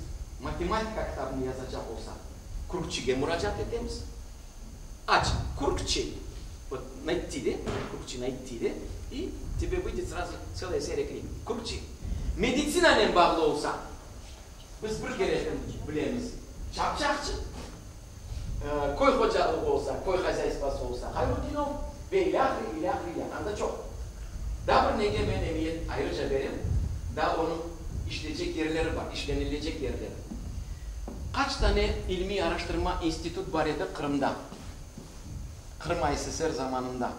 matematika kitabını yazacaq olsaq, Kürkçige muracaat etemiz. Aç Kürkçi, vot nayti de, Kürkçi nayti de, i tebe vıydet srazu tselaya seriya knig. Kürkçi. Meditsinanen bağlı olsa, Biz bir kere bilemiz, çapçaqçı, köy hocalığı olsa, köy hozâystvası olsa, Hayruddinov ve ilâhre, ilâhre, ilâhre. Anda çoq. Daa bir nege men emiyet ayrıca berem, daa onıñ işlecek yerleri bar, işlenilecek yerleri. Qaç tane ilmiy araştırma institut bar edi Qırımda, Qırım ASSR zamanında?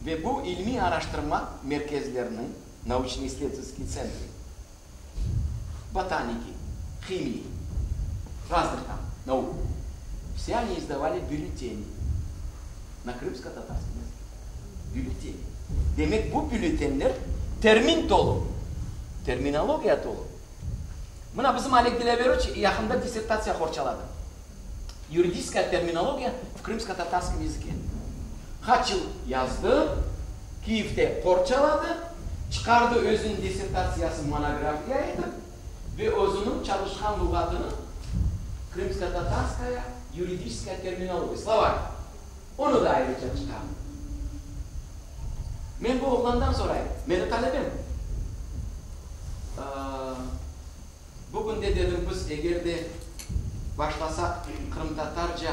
Ve bu ilmiy araştırma merkezleriniñ, nauçno-issledovatelskiy tsentri, botaniki, himii, razных tam nauk, vse oni izdavali bülleteni na krımsko-tatarskom yazıke. Bülleteni. Demek, bu bülletenler termin tolu, terminologiya tolu. Mına bizim Oleg Dilâveroviç yaqında dissertatsiya qorçaladı. Yuridiçeskaya terminologiya v krımsko-tatarskom yazıke. Qaç yıl yazdı, Kiyevde qorçaladı, çıqardı özüniñ dissertatsiyasını monografiya etip ve özüniñ çalışqan luğatını Krımsko-tatarskaya yuridiçeskaya terminologiya, slovar, onı da ayrıca çıqardı. Men bu oğlandan sorayım, meni talebem. Bugün de dedim, biz eger de başlasaq qırımtatarca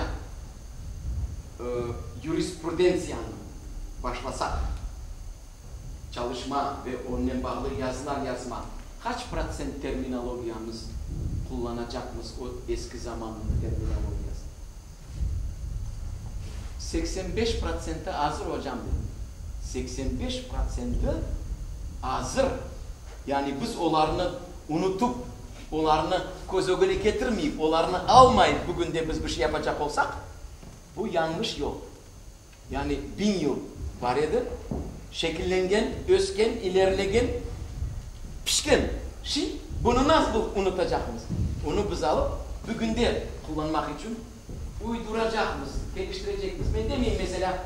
yurisprudentsiyanı başlasaq çalışma ve onnen bağlı yazılar yazma, qaç protsent terminologiyamız qullanacaqmız o eski zamannıñ terminologiyasını? 85 protsenti azır, ocam, dedim. 85 protsenti azır. Yani biz olarnı unutıp, olarnı köz ögüne ketirmeyip, olarnı almayıp bugün de biz bir şey yapacaq olsaq, bu yañlış yol. Yani biñ yıl bar edi, şekillengen, ösken, ilerilegen, pişken şey, bunı nasıl unutacaqmız? Onı biz alıp, bugünde qullanmaq içün uyduracaqmız, keliştirecekmiz. Men demeyim, meselâ,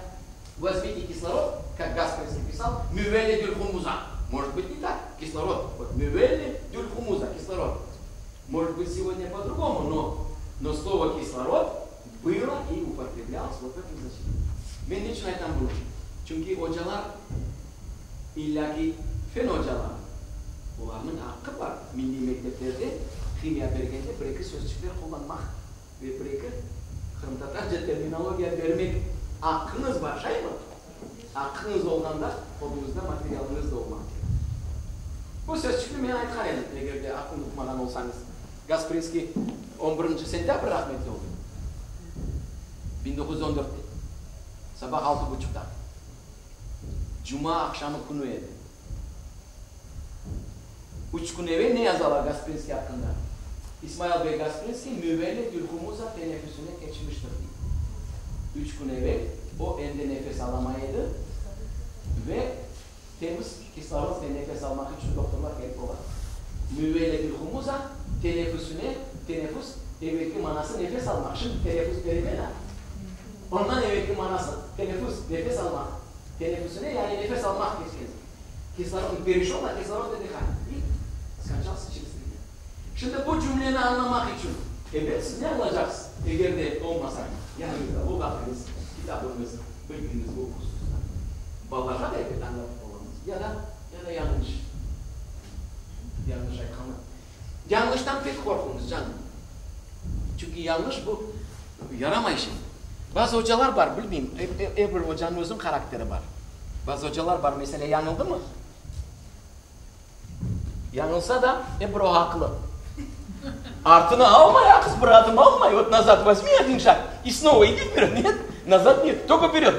Vozmite kislorod, kak Gasprinskiy pisal, müvelle dülhumuza. Может быть, не так. Kislorod, vot, müvelle dülhumuza, kislorod. Может быть, сегодня по-другому, но, но слово kislorod было и upotreblялось вот в этом значении. Men ne içün aytam bunı? Çünki ocalar, illâ ki fen ocaları, olarnıñ aqqı bar milliy mekteplerde himiya bergende bir-eki sözçükler qullanmaq ve bir-eki qırımtatarca terminologiya bermek aqqıñız bar, şaymı? Aqqıñız olğanda, qoluñızda materialıñız da olmaq kerek. Bu sözçükni men aytqan edim, eger de unutmağan olsañız. Gasprinskiy on birinci sentâbr rahmetli oldı. 1914-te. Sabah altı buçuqta. Cuma aqşamı künü edi. Üç kün evel ne yazalar Gasprinskiy aqqında? İsmail bey Gasprinskiy müvelli-dülhumuza teneffüsine keçmiştir, dey. Üç kün evel o endi nefes alamay edi ve temiz kislorodnen nefes almaq içün doktorlar kelip ola. Müvelli-dülhumuza teneffüsine, teneffüs, evelki manası nefes almaq, şimdi teneffüs beremena. Ondan evelki manası teneffüs, nefes almaq. Teneffüsine, yani nefes almaq keçken. Kislorod, pereşol na kislorodnoye dıhaniye i skonçalsâ çerez tri dnâ. Şimdi bu cümleni añlamaq içün, ebet, siz ne añlacaqsız, eger de olmasa yanıñızda luğatıñız, kitabıñız, bilgiñiz bu hususta. Balalarğa da ebet añlatıp olamız. Ya da, ya da yañlış. Yañlış aytqanlar. Yañlıştan pek qorquñız, canım. Çünki yañlış bu yaramay şey. Bazı ocalar bar, bilmeyim, er bir ocanıñ özüniñ harakteri bar. Bazı ocalar bar, meselâ, yañıldımı? Yañılsa da, er bir o aqlı. Artına almay, aqız bir adım almay, vot nazad vozmi odin şag i snova idi vpered, net, nazad net, tolko vpered.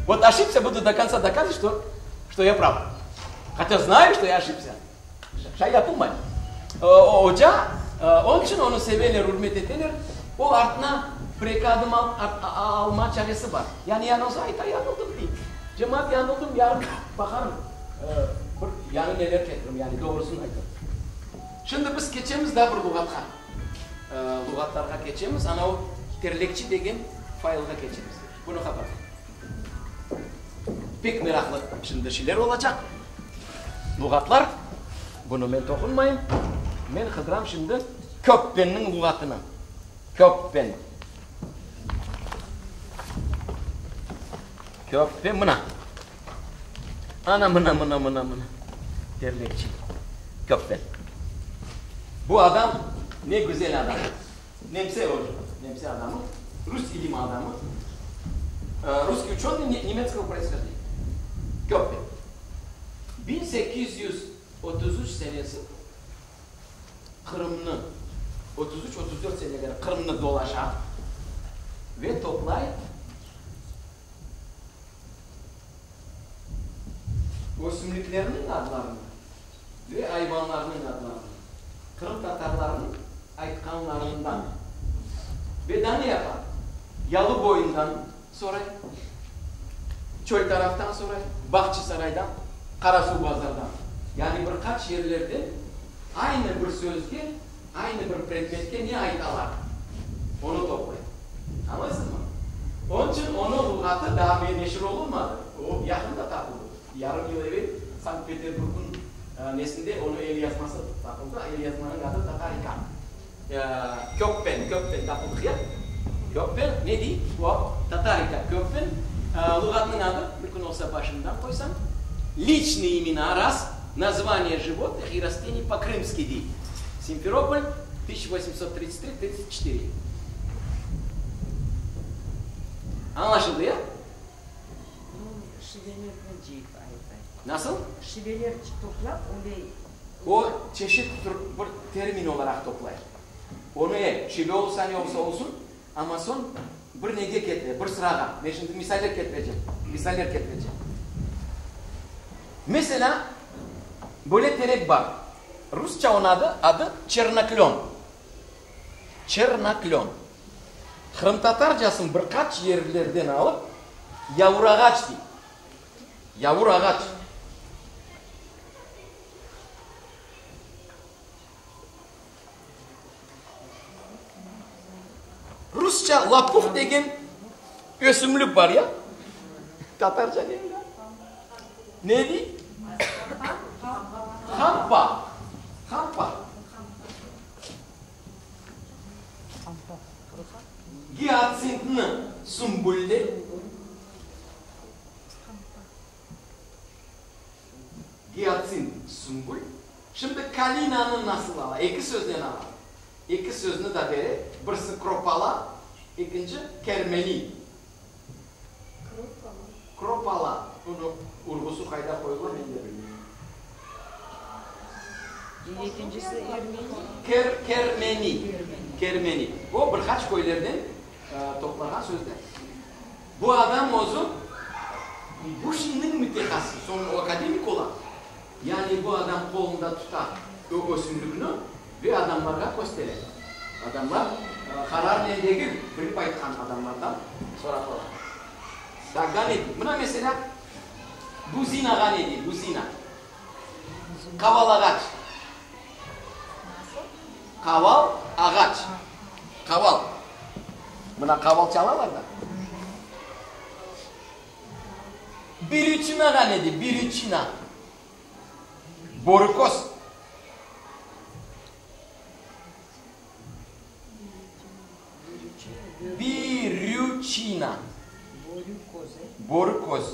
Vot oşibsâ, budu do kontsa dokazıvat, çto, çto ya prav. Hotâ znayu, çto ya oşibsâ. Şay yapılmay. Oca, onıñ içün onı seveler, ürmet eteler. O artına bir-eki adım alma çaresi bar. Yani yañılsa, ayta, yañıldım, dey. Cemaat, yañıldım, yarın baqarım, bir yañı neler ketiririm, yani doğrusını aytırım. Şimdi biz keçemiz daa bir luğatqa. Luğatlarğa keçemiz, ana o terlekçi degen faylğa keçemiz. Bunı qapatayıq. Pek meraqlı şimdi şeyler olacaq. Luğatlar, bunı men toqunmayım. Men qıdıram şimdi Köppenniñ luğatını. Köppen. Köppen, mına. Ana, mına, mına, mına, mına. Terlekçi. Köppen. Bu adam ne güzel adam. Nemse o, nemse adamı, rus ilim adamı, russkiy uçenıy nemetskogo proishojdeniya. Köppen. 1833 senesi Qırımnı, 33, 34 seneleri Qırımnı dolaşa ve toplay ösümliklerniñ adlarını ve ayvanlarnıñ adlarını qırımtatarlarnıñ aytqanlarından ve daa ne yapa? Yalı boyundan soray, çöl taraftan soray, Bağçasaraydan, Qarasuvbazardan, yani bir qaç yerlerden aynı bir sözge, aynı bir predmetke ne aytalar, onı toplay. Añlaysızmı? Onıñ içün onıñ luğatı daa neşir olunmadı, o yaqında tapıldı. Yarım yıl evel Sankt-Peterburgnıñ nesinde onıñ elyazması tapıldı, elyazmanıñ adı Tatarika. Köppen, Köppen tapıldıq ya. Köppen, ne dey? O, Tatarika Köppen. Luğatnıñ adı, bir kün olsa başından qoysam, Liçnıye imena, raz, nazvaniye životnıh i rasteniy po-krımski dey. Simferopol, 1833, 34. Añlaşıldı ya? Şivelerni cıyıp aytay. Nasıl? Şiveler toplap öyle. O, çeşit tür bir termin olaraq toplay. Onı e, şive olsa ne olsa olsun, amma soñ bir nege ketire, bir sırağa. Men şimdi misaller ketirecem, misaller ketirecem. Meselâ, böyle terek bar. Rusça onıñ adı, adı çernoklön. Çernoklön. Qırımtatarcasını bir qaç yerlerden alıp, yavur ağaç dey. Yavur ağaç. Rusça lopuh degen ösümlik bar ya. Tatarca ne? Ne dey? Hampa. Hampa. Giatsintni sümbül dey. Giatsint, sümbül. Şimdi kalinanı nasıl ala? Eki söznen ala. Eki sözni da bere, birisi kropala, ekinci kermeni. Kropala. Onı urğusı qayda qoyula, men de bilmeyim. Ekincisi ermeni. Ker, kermeni. Kermeni. O, bir qaç köylerden toplağan sözler. Bu adam özü bu şeyniñ mütehassısı, soñ o akademik ola. Yani bu adam qolunda tuta o ösümlikni ve adamlarğa köstere. Adamlar qararnen degil, bilip aytqan adamlardan sorap ala. Tak, da ne dey? Mına meselâ, buzinağa ne dey, buzina? Qaval ağaç. Qaval ağaç. Qaval. Mına qaval çalalar da. Birüçinağa ne dey? Birüçina. Borıkoz. Birüçina. Borıkoz.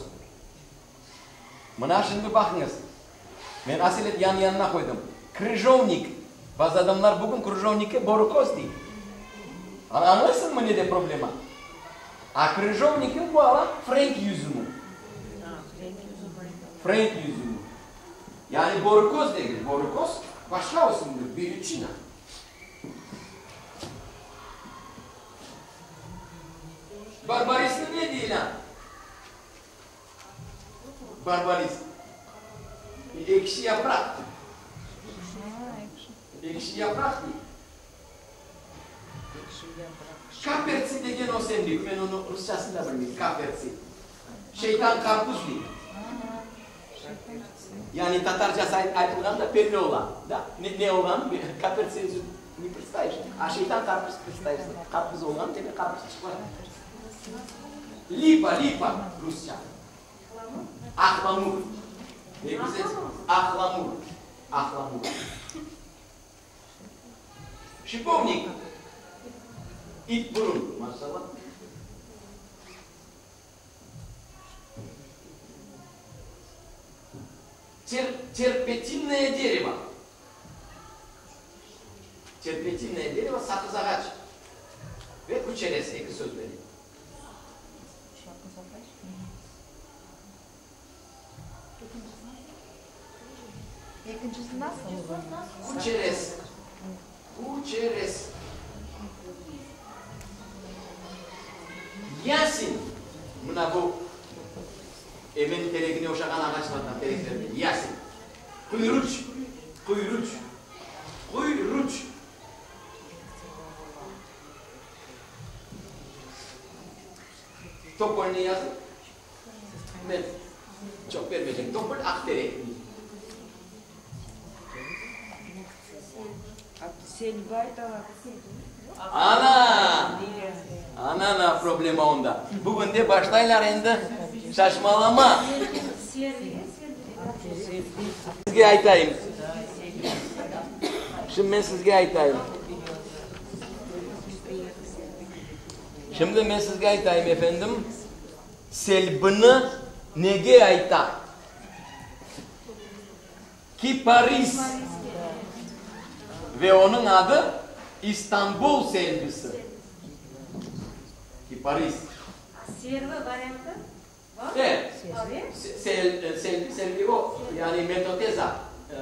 Mına şimdi baqıñız. Men aselet yan-yanına qoydım. Krıjovnik. Bazı adamlar bugün krıjovnikke borıkoz dey. Añlaysıñmı nede problema? A krıjovnikniñ bu ala frenk yüzümi. Frenk yüzümi. Yani borıkoz degil. Borıkoz başqa ösümlik, birüçina. Barbarisni ne deyler? Barbaris. Ekşi yapraq. Ekşi yapraq dey. Kapertsi degen ösemlik, men onı rusçasını da bilmeyim, kapertsi. Şeytan qarpuz dey. Yani tatarcası aytılğanda belli ola, da, ne olğanı, kapertsi özü ne predstaviş, a şeytan qarpuz predstaviş, qarpuz olğanı, demek qarpuz çıqar. Lipa, lipa, rusça. Ahlamur. Ne güzel ahlamur, ahlamur. Şipovnik, it burun, maşallah. Ter, terpetinnoye derevo. Terpentinnoye derevo, saqız ağaç ve küçerez, eki söz bere. Ekincisi nasıl? Küçerez. Küçerez. Yasin, mına bu emen teregine oşağan ağaçlardan, tereklerden, yasin. Quyruç, quyruç, quyruç. Topolni yazıñ. Men çoq bermeycem. Topol aq terek. Ana! Ana-na, problema onda. Bugünde başlaylar endi şaşmalama. Sizge aytayım. Şimdi men sizge aytayım. Şimdi men sizge aytayım, efendim, selbini nege ayta? Kiparis ve onıñ adı İstanbul selbisi. Kiparis. Servi variantı bar? E, sel, selbi o, yani metoteza,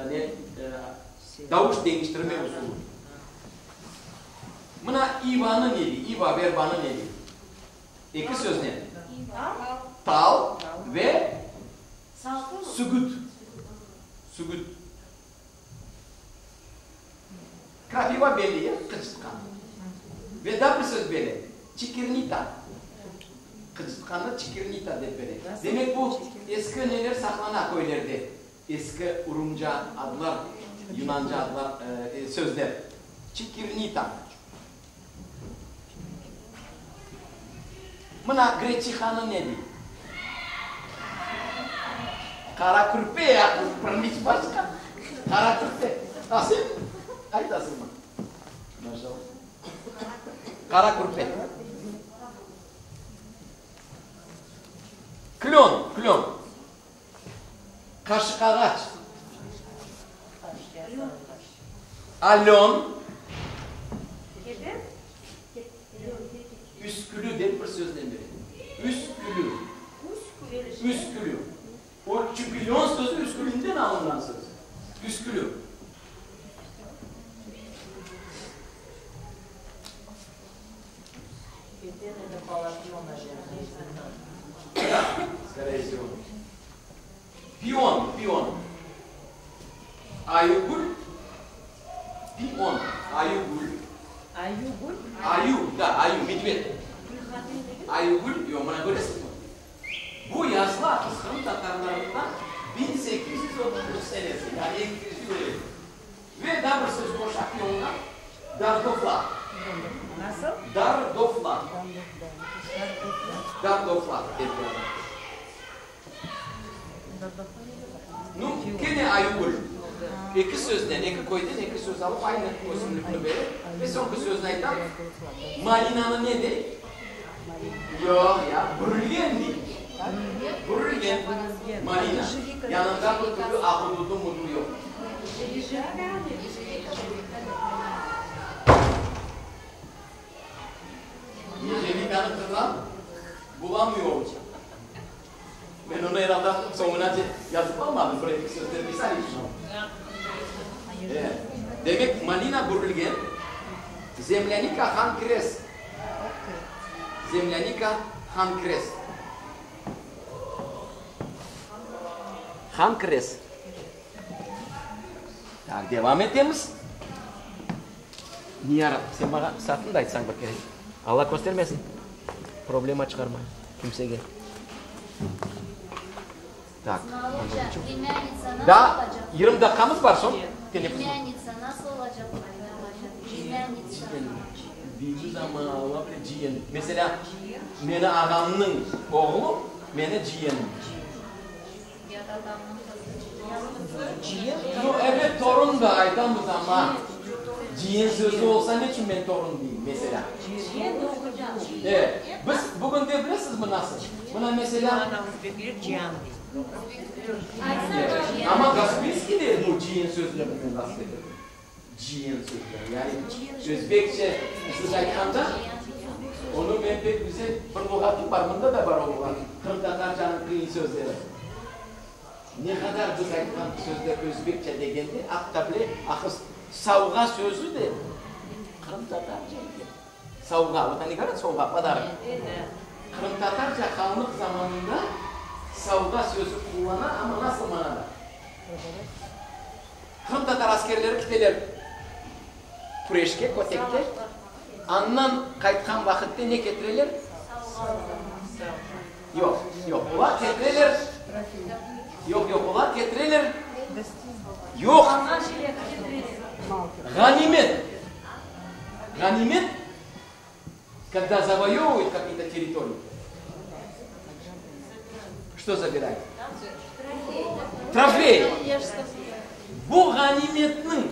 ne, davuş deñiştirme usulı. Mına ivanı ne dey, iva verbanı ne dey? Eki söznen. Tal ve Sugüt. Sugüt. Krapiva belli, ya, qıcıtqan. Ve daa bir söz bere, çikirnita. Qıcıtqannı çikirnita dep bere. Demek, bu eski neler saqlana köylerde, eski urumca adlar, yunanca adlar, sözler. Çikirnita. Mına greçihanı ne dey? Qara kürpe ya, pırniç başqa. Qara kürpe. A sen aytasıñmı? Maşallah. Qara kürpe. Klön, klön. Qaşıq ağaç. Alön. Üskülü dep bir söznen bere. Üskülü. Üskülü. O, çünki lön sözü üskülünden alınğan söz. Üskülü. Da, skoreye vsego. Pion, pion. Ayugül, pion, ayugül. Ayugül? Ayu, da, ayu, medved. Ayugül, yoq, mına köresizmi? Bu yazıla biz qırımtatarlarında 1833 senesi, yani 200 yıl evel. Ve daa bir söz qoşa pionğa, dardofla. Nasıl? Dardofla. Dardofla dep yaza. Nu, kene Ayugül. Eki sözden, eki köyden eki söz alıp, aynı ösümlikni bere. Ve soñki sözni aytam, malinanı ne dey? Yoq, ya, bürülgen dey. Bürülgen malina. Yanında bir türlü ahududu-mudu yoq. Yejevika-nı qıdıram, bulamıyorum. Men onı er alda soñunace yazıp almadım, bir-eki sözden misal içün aldım. Demek, malina bürülgen, zemlânika hankres. Zemlânika hankres. Hankres. Tak, devam etemiz. Niyara, sen maña saatni da aytsañ bir kere. Alla köstermesin, problema çıqarma kimsege. Tak. Daa yirmi daqqamız bar, soñ teneffüs. Deymiz amma, ola bile ciyen. Meselâ, meni ağamnıñ oğlu, meni ciyenim. Nu, ebet, torun da aytamız, amma ciyen sözü olsa, neçün men torun deyim, meselâ? E, biz bugün de bilesizmi nasıl? Mına, meselâ. Amma Gasprinskiy de bu ciyen sözüne bugün rast keldi. Ciyen sözleri, yani özbekçe siz aytqanda, onı men pek güzel bir luğatım bar, mında da bar o luğat, qırımtatarcanıñ qıyın sözleri. Ne qadar biz aytqan sözler özbekçe degende, atta bile ahız savğa sözü de qırımtatarca eken. Savğa, vot oni govorât sovğa, podarok. Qırımtatarca hanlıq zamanında savğa sözü qullana, amma nasıl manada? Qırımtatar askerleri kiteler küreşke, kötekke. Andan qaytqan vaqıtte ne ketireler? Yoq, yoq, olar ketireler, yoq, yoq, olar ketireler, yoq, ğanimet, ğanimet, kogda zavoyovıvayut kakiye-to territoriyi, çto zabirayut? Trofey. Bu ğanimetniñ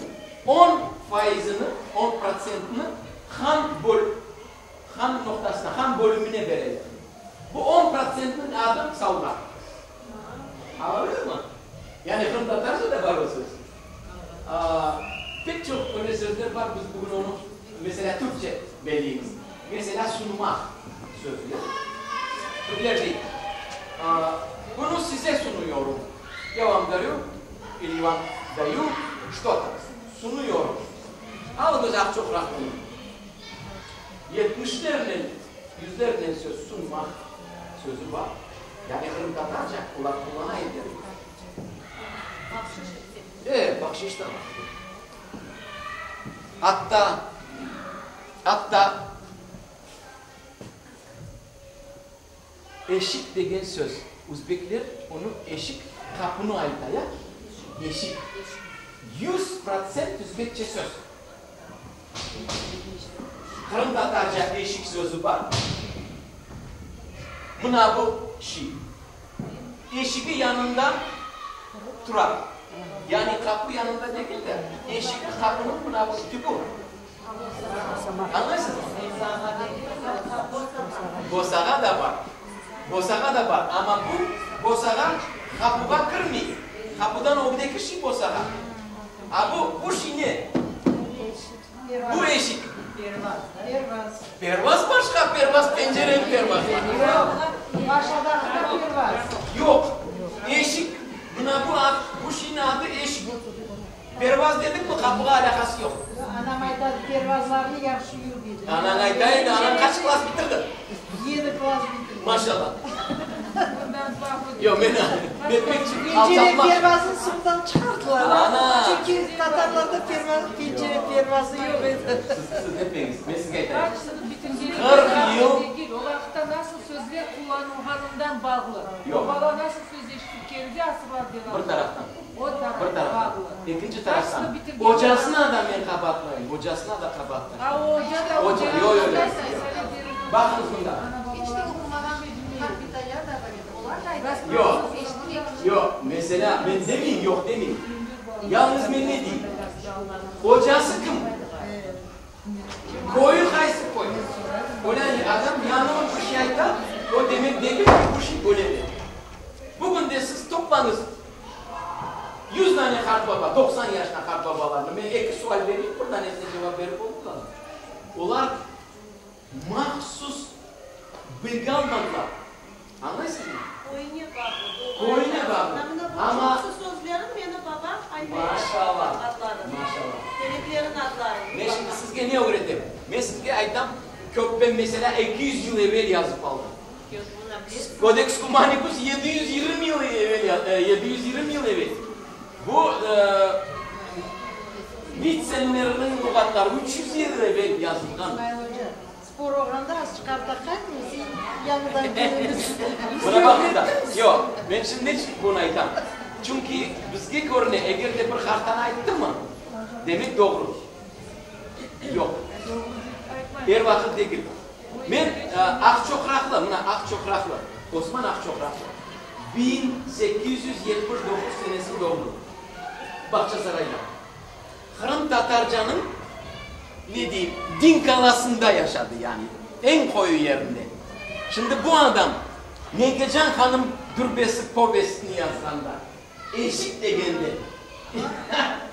on faizini, on protsentini han böl, han noqtasına, han bölümine bereler. Bu on protsentniñ adı savğa. Añladınızmı? Yani qırımtatarca da bar o söz. Pek çoq öyle sözler bar, biz bugün onı, meselâ, türkçe belleymiz. Meselâ, sunmaq sözü, ya. Türkler dey, Bunu size sunuyorum. Ya vam darю ili vam dayu çto-to. Sunuyorum. Alıñız aq çoqraq bunı. Yetmişlernen, yüzlernen söz sunmaq sözü bar. Yani qırımtatarca olar qullana ediler. Bahşış etmek. E, bahşış da bar. Atta, atta eşik degen söz, özbekler onı eşik, qapunı ayta, ya? Eşik. 100% özbekçe söz. Qırımtatarca eşik sözü bar. Mına bu şiy. Eşigi yanında tura. Yani qapu yanında degil de, eşigi qapunıñ mına bu tübü. Añlaysızmı? Bosağa da bar. Bosağa da bar. Amma bu bosağa qapuğa kirmey. Qapudan ögdeki şiy bosağa. A bu, bu şiy ne? Bu eşik. Pervaz. Pervaz başqa, pervaz pencereniñ pervazı. Aşağıdaki da pervaz. Yoq. Eşik. Mına bu ad, bu şiyniñ adı eşik. Pervaz dedikmi, qapığa alâqası yoq. Anam aytadı, pervazlarnı yahşı yuv dedi. Anañ ayta edi, anañ qaç klass bitirdi? Yedi klass bitirdi. Maşallah. Yoq, men men pek Pencere alçaltmaq. pervazını suvdan çıqardılar. Ana! Çünki tatarlarda pervaz, pencere pervazı yoq edi. Siz, siz etmeñiz, men sizge aytayım. Qaç sınıf bitirgeni 40 yıl. degil, o vaqıtta nasıl sözler qullanılğanından bağlı. Yoq. O bala nasıl söz eşitip keldi asırlar devamında. Bir taraftan. O taraf Bir taraftan. bağlı. Ekinci Qaç taraftan. sınıf bitirgeni Ocasına da men qabaatlayım, ocasına da qabaatlayım. A o oca da Oca, yoq, yoq, yoq. Baqıñız mında. İç de oqumağan qartbitaya da bar edi. Olar da ayta. Yoq, yoq, meselâ, men demeyim, yoq demeyim. Yalnız men ne deyim? Ocası kim? Köyü qaysı köy? Öyle adam yañı bir şey ayta, o demek degil ki, bu şey öyledir. Bugün de siz toplañız 100 dane qartbaba, 90 yaşına qartbabalarnı, men eki sual bereyim, bir danesine cevap berip oldılar. Olar mahsus bilgi almadılar. Añlaysızmı? Köyüne bağlı. Köyüne bağlı. Mına bu Amma çoqusı sözlerin meni babam ayta edi. Maşallah. Adlarını. Maşallah. Tereklerin adlarını. Men şimdi sizge ne ögretem? Men sizge aytam, köpben meselâ 200 yıl evel yazıp aldı. Kodeks Kumanikus 720 yıl evel, 720 yıl evel. Bu Vitsenlerniñ luğatları 300 yıl evel yazılğan. İsmail oca, spor olğanda azçıq artta qaytmız, yañıdan kelemiz. Mına baqıñ da, yoq, men şimdi neçün bunı aytam? Çünki bizge körüne, eger de bir hartanı ayttımı, demek doğru. Yoq, er vaqıt degil. Men Aqçoqraqlı, mına Aqçoqraqlı, Osman Aqçoqraqlı, 1879 senesi doğdu, Bağçasarayda. Qırımtatarcanıñ, ne deyim, dinkalasında yaşadı, yani eñ qoyu yerinde. Şimdi bu adam Nenkecan hanım dürbesi povestini yazğanda, eşik degende,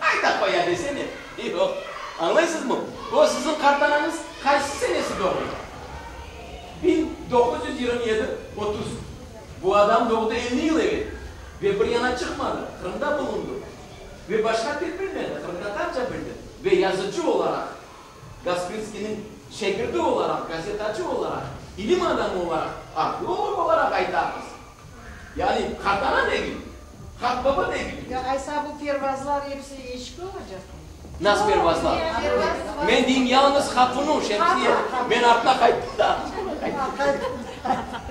ayta qoya desene, yoq, añlaysızmı? O siziñ qartanañız qaysı senesi doğdu? 1927, 30. Bu adam doğdı 50 yıl evel ve bir yana çıqmadı, Qırımda bulundı. Ve başqa til bilmedi, qırımtatarca bildi. Ve yazıcı olaraq, Gasprinskiyniñ şegirdi olaraq, gazetacı olaraq, ilim adamı olaraq, arheolog olaraq aytamız. Yani qartana degil, qartbaba degil. Ya aysa bu pervazlar episi eşik olacaqmı? Nasıl pervazlar? Men deyim yalıñız qapunu, Şemsiye. Men artına qayttım da.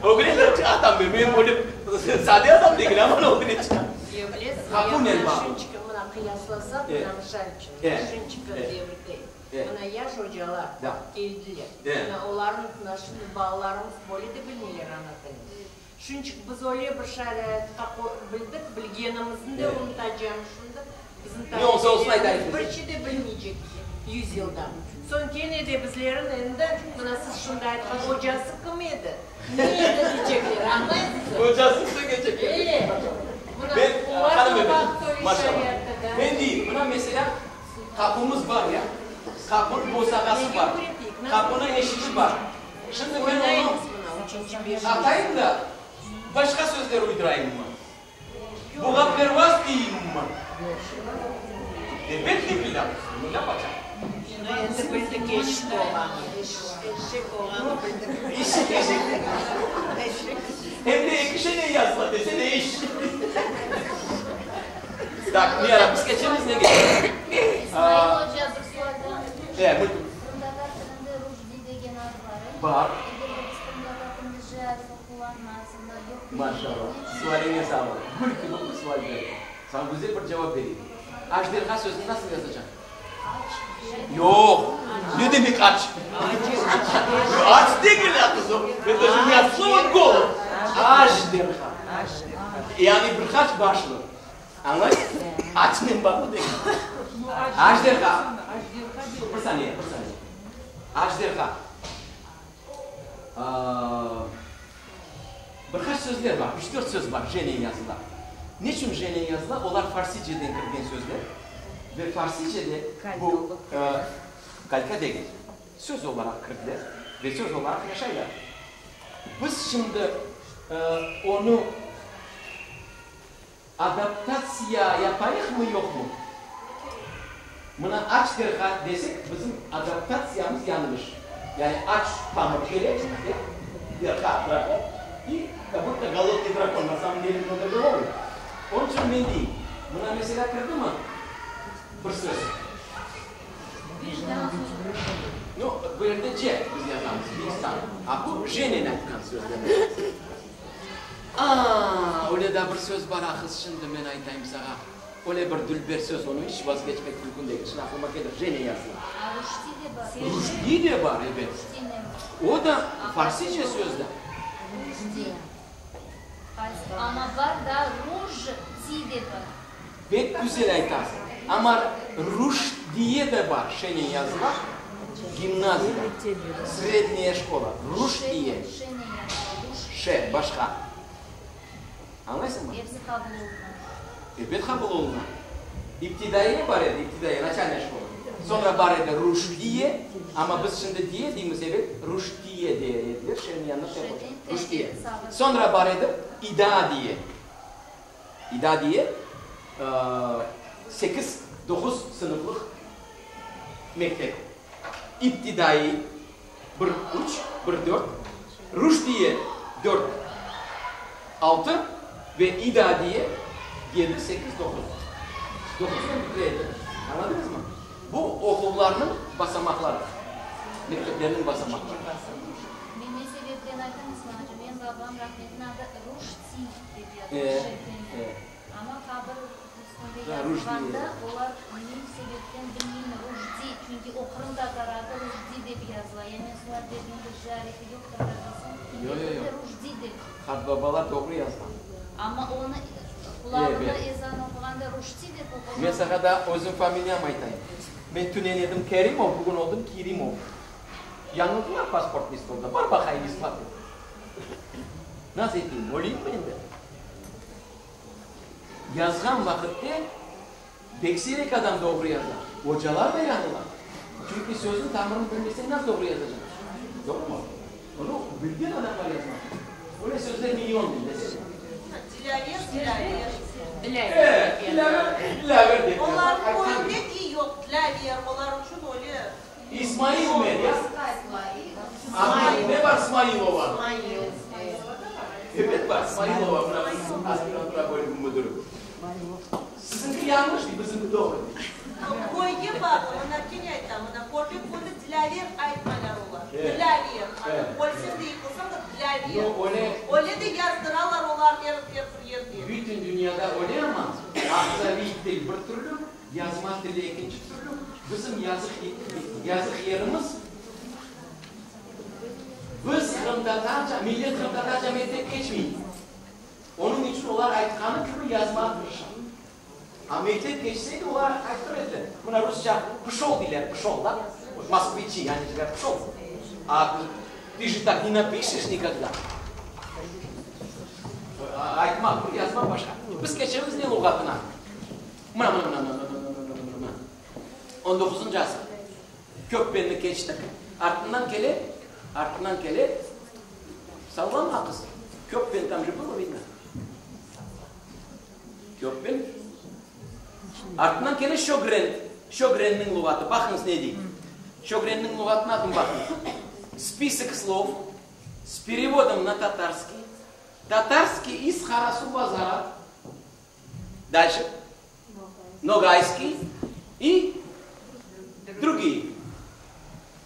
Ögüne de çıqatam men. Men öyle sade adam degil, aman ögüne çıqam. Qapunen bağlı. Şunçiki mına qıyaslasaq, mına misal içün, şunçiki devirde, mına yaş ocalar keldiler, mına olarnıñ, mına şimdi balalarımız böyle de bilmeyler ana tilini. Şunçik biz öyle bir şaraitqa bildik, bilgenimizni de unutacağım şimdi, bizim talebelerimiz bir şey de bilmeycek yüz yıldan soñ kene de bizlerin endi, mına siz şimdi aytqan ocası kim edi? Ne edi deycekler, añlaysızmı? Ocası sögecekler. E, mına Ben, olar hanım da efendi, vaqıt öyle maşallah. şaraitta da. Men deyim, mına meselâ, qapımız bar ya, qapınıñ bosağası bar, qapınıñ eşigi bar. Şimdi men onı atayım da, başqa sözler uydurayımmı? Buğa pervaz deyimmi? Elbet ki, bilâ, ne yapacaq? Endi bildik eşik olğanı. Eşek olğanı bildik. Eşik, eşik. Hem de eki şene yazıla desene, eş. Tak, Niyara, biz keçemiz, ne keçemiz? İsmail oca, bir sual daa. E, buyur. Qırımtatar tilinde Rujdi degen ad bar, e? Bar. Eger de biz qırımtatar tilinde J arfi qullanmasında, yoq Maşallah. Sualiñe sağ ol. Gül kibi bir sual berdiñ. Saña güzel bir cevap bereyim. Ajderha sözüni nasıl yazacaq? Yoq. Ne demek aç? Aç degil, ya qızım. Это же не от слова голод. Ajderha. Yani bir qaç başlı. Añlaysız? Açnen bağlı degil. Ajderha. Bir saniye, bir saniye. Ajderha. Bir qaç sözler bar, üç-dört söz bar J-nen yazıla. Neçün J-nen yazıla? Olar farsiceden kirgen sözler ve farsicede bu kalka degil, söz olaraq kirdiler ve söz olaraq yaşaylar. Biz şimdi onı adaptatsiya yapayıqmı, yoqmı? Mına aç derha desek, bizim adaptatsiyamız yañlış. Yani aç tamır kele, ya. Ejderha, drakon, i kak budto golodnıy drakon, na samom dele mnogogolovıy. Onıñ içün men deyim, mına meselâ kirdimi bir söz? Nu, bu yerde C biz yazamız, vicdan. A bu J-nen aytqan sözler. A, öyle da bir söz bar, ahız, şimdi men aytayım sağa. Öyle bir dülber söz, onı iç vazgeçmek mümkün degil. Şimdi aqlıma kelir, J-nen yazıla. A, ruşti de bar. Ruşti de bar, ebet. O da farsice söz da. Ruşti. Amma bar da ruş-ti de bar. Pek güzel aytasıñ. Amma ruşdiye de bar, şenen yazıla, gimnaziya, srednâya şkola, ruşdiye. Ş, başqa. Añlaysıñmı? Episi qabul oluna. Ebet qabul oluna. İptidaiye bar edi, iptidaiye, naçalnaya şkola. Soñra bar edi ruşdiye, amma biz şimdi diye deymiz, ebet, ruşdiye dey ediler, şeniñ yanına şey qoşıp, ruşdiye. Soñra bar edi idadiye. İdadiye, sekiz, doquz sınıflıq mektep. İptidaiy, bir, üç, bir, dört, ruşdiye, dört, altı ve idadiye, yedi, sekiz, doquz. Doquznen bitire edi. Añladıñızmı? Bu oquvlarnıñ basamaqları, mekteplerniñ basamaqları. Men ne sebepten aytam, İsmail aca, menim babam rahmetli adı Ruşti dep yazılmış şeklinde. Amma qabir üstünde yazılğanda olar ne sebepten bilmeyim Rujdi, çünki o qırımtatar adı Rujdi dep yazıla. Ya men soñra bergende J arifi yoqtır da desem, elbette Rujdi dep. Qartbabalar doğru yazğan. Amma onı qulağında ezan oquğanda Ruşti dep oquğan. Men saña da özüm familiyam aytayım. Men tünen edim Kerimov, bugün oldım Kirimov. Yañıldılar pasportnıy stolda. Bar baqayım isbat et. Nasıl eteyim, öleyimmi endi? Yazğan vaqıtte pek siyrek adam doğru yaza. Ocalar da yañıla. Çünki sözniñ tamırını bilmeseñ nasıl doğru yazacaqsıñ? Doğrumı? Onı bilgen adamlar yazmaq kerek. Öyle sözler millionnen desene. Dilâver, Dilâver. E, Dilâver, Dilâver dep yazar. Olarnıñ köyünde i yoq, Dlâver, olar içün öyle. İsmail men ya. Ahmet, ne bar Smailova? Ebet bar, Smailova, mına bizim aspirantura bölügi müdiri. Siziñki yañlış dey, bizimki doğru dey. Köyge bağlı, mına kene aytam, mına Körpe köyde Dilâver aytmaylar olar, Dilâver, ana ölseñ de yıqılsañ da Dilâver. Öyle de yazdıralar olar er bir yerde. Bütün dünyada öyle amma, ağzaviy til bir türlü, Yazma tili ekinci türlü, bizim yazıq yazıq yerimiz, biz qırımtatarca, millet qırımtatarca mektep keçmey. Onıñ içün olar aytqanı kibi yazmağa tırışa. A mektep keçseydi, olar ayttır ediler. Mına rusça pışol deyler, pışol, da? Moskviçi, oni же pışol. A ty же tak ne napişeş nikogda. Aytmaq bir, yazmaq başqa. Biz keçemiz ne luğatına? Mına, mına, mına, mına, mına, mına, mına, mına. On doquzıncı asır. Kökbenni keçtik, artından kele, artından kele, sallanma, qız, Kökben tam je bylo vidno. Kökben. Artından kele Şögren. Şögrenniñ luğatı. Baqıñız ne dey. Şögrenniñ luğatına adın baqıñız. Spisok slov s perevodom na tatarskiy, tatarskiy iz Qarasuvbazara, Дальше. Ногайский и другие.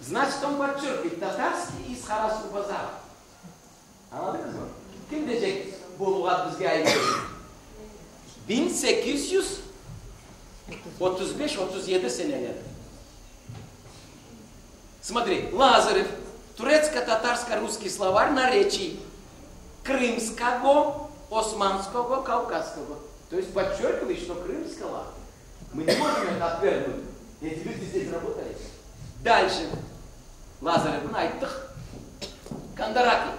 Значит, он подчеркивает, татарский из Карасу-Базара. Añladıñızmı? Kim deycek, bu luğat bizge ait degil? 1835, 37 seneleri. Смотри, Лазарев, turetsko-tatarsko-russkiy slovar nareçiy krımskogo, osmanskogo, kavkazskogo. То есть подчеркивает, что крымского мы не можем это отвергнуть. Эти люди здесь работали. Дальше. Лазаревni ayttıq. Кондараки.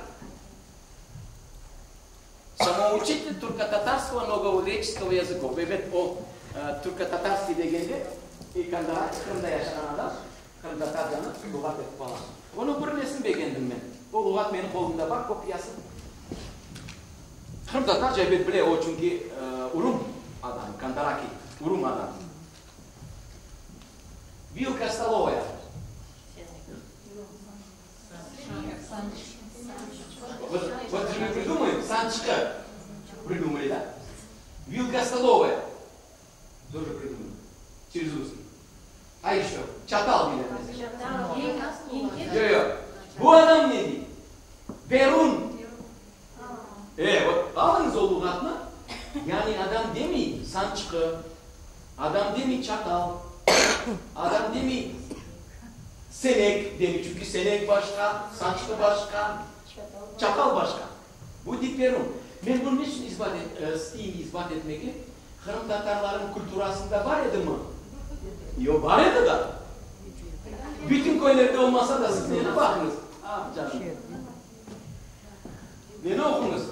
Самоучитель турко-татарского новогреческого языков. Ebet, o, türko-tatarskiy degende, Kondaraki Qırımda yaşağan adam, qırımtatarcanı luğat etip ala. Onıñ bir nesini begendim men. O luğat menim qolumda bar, kopiyası. Qırımtatarca ebet bile o, çünki urum adamı, Kondaraki urum adamı. Vilka stolovaya. Sançqı, придумали, да? Вилка столовая, тоже придумали, через русский. А еще, çatal deyler mesela. Yoq, yoq. Bu adam ne dey? Perun. E, vot, alıñız o luğatnı. Yani adam demey sançqı, adam demey çatal, adam demey senek demey, çünki senek başqa, sançqı başqa, çatal başqa. Bu dey perun. Men bunı ne içün isbat isteyim isbat etmege? Qırımtatarlarnıñ kulturasında bar edimi? Yoq, bar edi da. Bütün köylerde olmasa da, siz neni baqıñız? Ah, canım. Neni oquñız?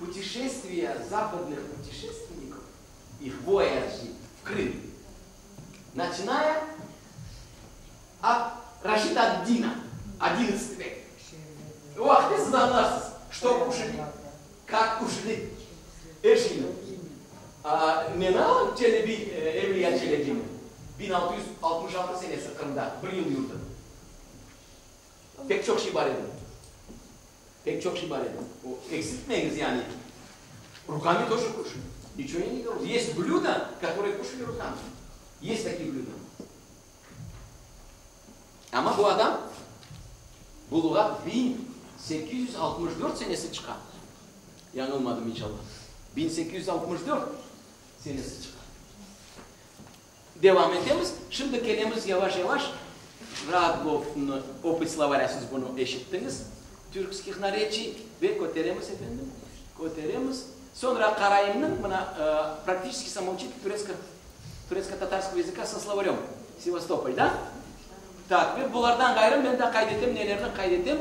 Putешествия западных путешественников, их voyajи в Крым, начиная от Рашид ад-Дина, одиннадцатый век. O vaqıtta siz añlarsız, что кушали, как кушали, er şeyni. Neni alıñ, Çelebi, Evliya Çelebini, 1666 senesi Qırımda bir yıl yurdi. Pek çoq şey bar edi. Pek çoq şey bar edi. O, eksiltmeñiz yani. Руками тоже кушали. Ничего я не говорю. Есть блюда, которые кушали руками. Есть такие блюда. Amma bu adam bu luğat 1864 senesi çıqa. Yañılmadım inşallah. 1864 senesi çıqa. Devam etemiz. Şimdi kelemiz yavaş-yavaş Radlovnı, Опыт словаря siz bunı eşittiñiz, Тюркских наречий ve köteremiz, efendim, köteremiz. Soñra karaimniñ mına Практический самоучитель турецко, турецко-татарского языка со словарем. Севастополь, да? Так, ve bulardan ğayrı men de qayd etem, nelerni qayd etem?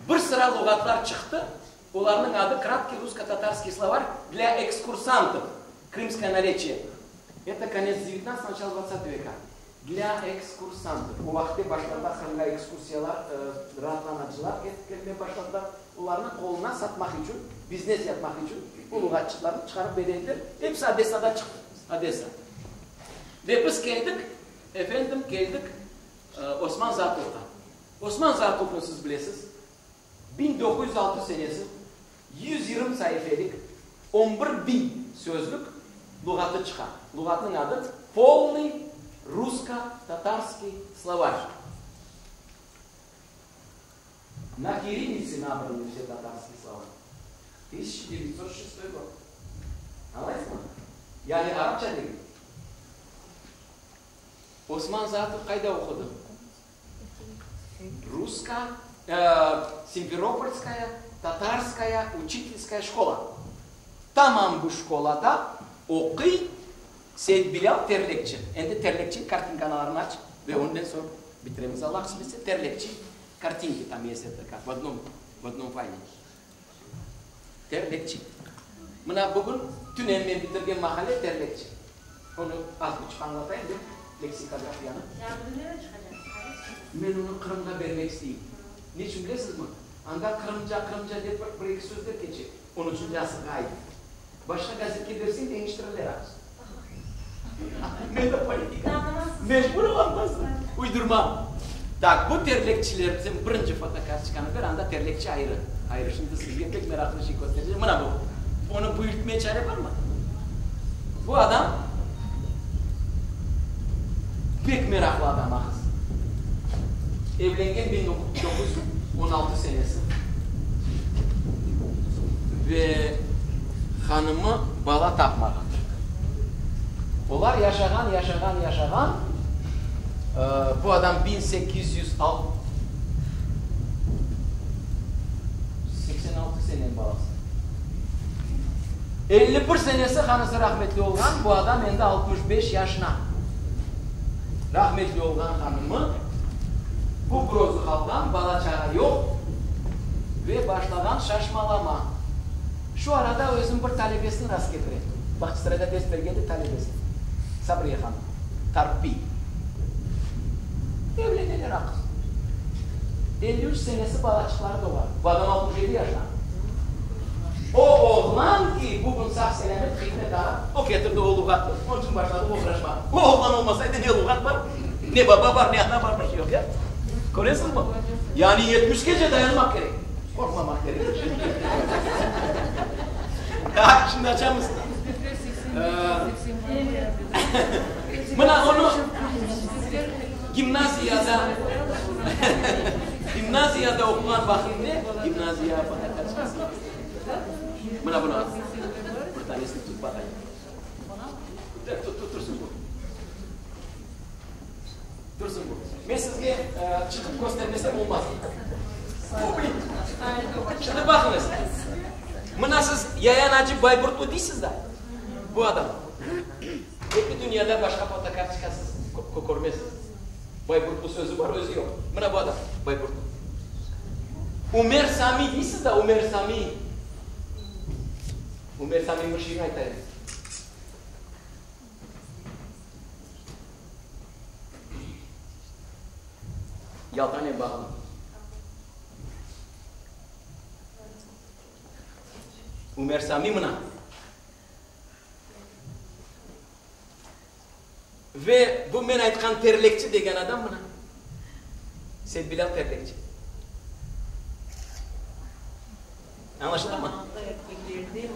Bir sıra luğatlar çıqtı. Olarnıñ adı Краткий русско-татарский словарь для экскурсантов. Крымское наречие. Это конец 19 начало 20 века. Для экскурсантов. O vaqıtta başladılar Qırımğa ekskursiyalar, raatlanacılar kelmege başladılar. Olarnı qoluna satmaq içün, biznes yapmaq içün bu luğatçıqlarnı çıqarıp bere ediler. Episi Odessada çıqtı. Odessa. Ve biz keldik, efendim, keldik Osman Zaatovğa. Osman Zaatovnı siz bilesiz. 1906 senesi 120 saifelik 11 biñ sözlük luğatı çıqa. Luğatnıñ adı Полный русско-татарский словарь. На кириллице набраны все татарские слова. 1906 год. Añlaysızmı? Yani arapça degil. Osman Zaatov qayda oqudı? Русско, Симферопольская, татарская учительская школа. Tamam bu şkolada oquy Seit Bilâl Terlekçi. Endi Terlekçi kartinkalarını aç ve ondan soñ bitiremiz. Allah qısmet etse Terlekçi картинки там есть это как в одном, в одном файле. Terlekçi. Mına bugün tünevin men bitirgen maqale Terlekçi. Onı az buçuq añlatayım dep leksikografiyanı. Men onı Qırımğa bermek isteyim. Neçün bilesizmi? Anda qırımca, qırımca dep bir, bir eki sözler keçe. Onıñ içün yazığa ait. Başqa gazetke berseñ deñiştirirler aqız. Men de politika. Mecbur olamazsın. Uydurma. Так, bu terlekçiler, sen birinci fotokartochkanı ber, anda terlekçi ayrı. Ayrı. Şimdi sizge pek meraqlı şey köstereceğim. Mına bu. Onı büyütme çare barmı? Bu adam pek meraqlı adam aqız. Evlengen 1916 senesi. Ve hanımı bala tapmağan. Olar yaşağan, yaşağan, yaşağan. Bu adam 1886 sene balası. 51 senesi hanısı rahmetli olğan, bu adam endi 65 yaşına. Rahmetli olğan hanımı bu bir özü qalğan, bala-çağa yoq ve başlağan şaşmalama. Şu arada özüniñ bir talebesini rast ketire. Bağçasarayda ders bergende talebesi. Sabriye hanım. Tarpiy. Evleneler aqız. 53 senesi balaçıqları doğa. Bu adam 67 yaşına. O oğlan ki bugün sağ-selâmet Hikmet ağa, o ketirdi o luğatnı, onıñ içün başladı oğraşmağa. O oğlan olmasaydı ne luğat bar, ne baba bar, ne ana bar, bir şey yoq ya. Köresiñizmi? Yani yetmişkece dayanmaq kerek. Qorqmamaq kerek. Tak, şimdi açamız. Mına onı gimnaziyada gimnaziyada oquğan vaqtında, gimnaziya fotokartoçkası. Mına bunı bir tanesini tut baqayım. Tut, tut, tursun bu. Tursun bu. Men sizge çıqıp köstermesem olmaz. Şimdi baqıñız. Mına siz Yayan Acı Bayburtlı deysiz da, bu adam. Eki dünyada başqa fotokartoçkasız körmezsiz. Bayburtlı sözü bar, özü yoq. Mına bu adam, Bayburtlı. Ümer Sami deysiz da, Ümer Sami. Ümer Sami bir şeyni aytayım. Yaltanen bağlı. Ümer Sami mına. Ve bu men aytqan Terlekçi degen adam mına. Seytbilâl Terlekçi. Añlaşıldımı? Erkeklerde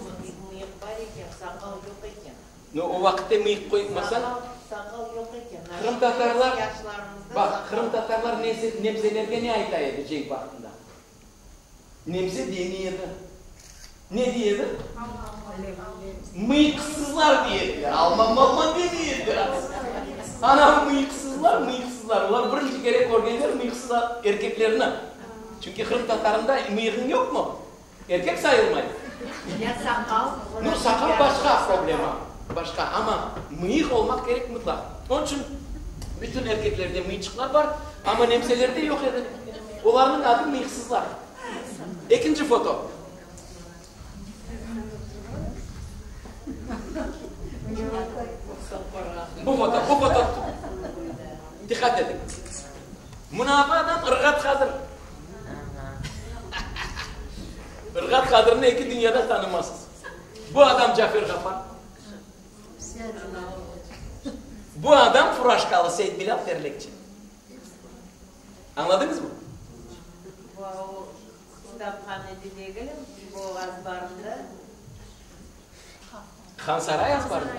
mıyıq bar eken, saqal yoq eken. No, o vaqıtte mıyıq qoymasa. Saqal yoq eken. Qırımtatarlar, baq, qırımtatarlar nemselerge ne ayta edi cenk vaqtında? Nemse demey edi. Ne dey edi? Mıyıqsızlar dey ediler. Alman malman demey ediler. Ana, mıyıqsızlar, mıyıqsızlar. Olar birinci kere körgenler mıyıqsız erkeklerni. Çünki qırımtatarında mıyığıñ yoqmı, erkek sayılmay. Ya saqal? Nu, saqal başqa problema, başqa. Amma mıyıq olmaq kerek mıtlaq. Onıñ içün bütün erkeklerde mıyıçıqlar bar, amma nemselerde yoq edi. Olarnıñ adı mıyıqsızlar. Ekinci foto. Bu foto, bu foto. Diqqat etiñ. Mına bu adam Irğat Qadır. Irğat Qadırnı eki dünyada tanımazsız. Bu adam Cafer Ğafar. Bu adam furaşkalı Seytbilâl Terlekçi. Añladıñızmı? Bu o kitaphanede degilim, bu azbarında. Hansaray azbarında.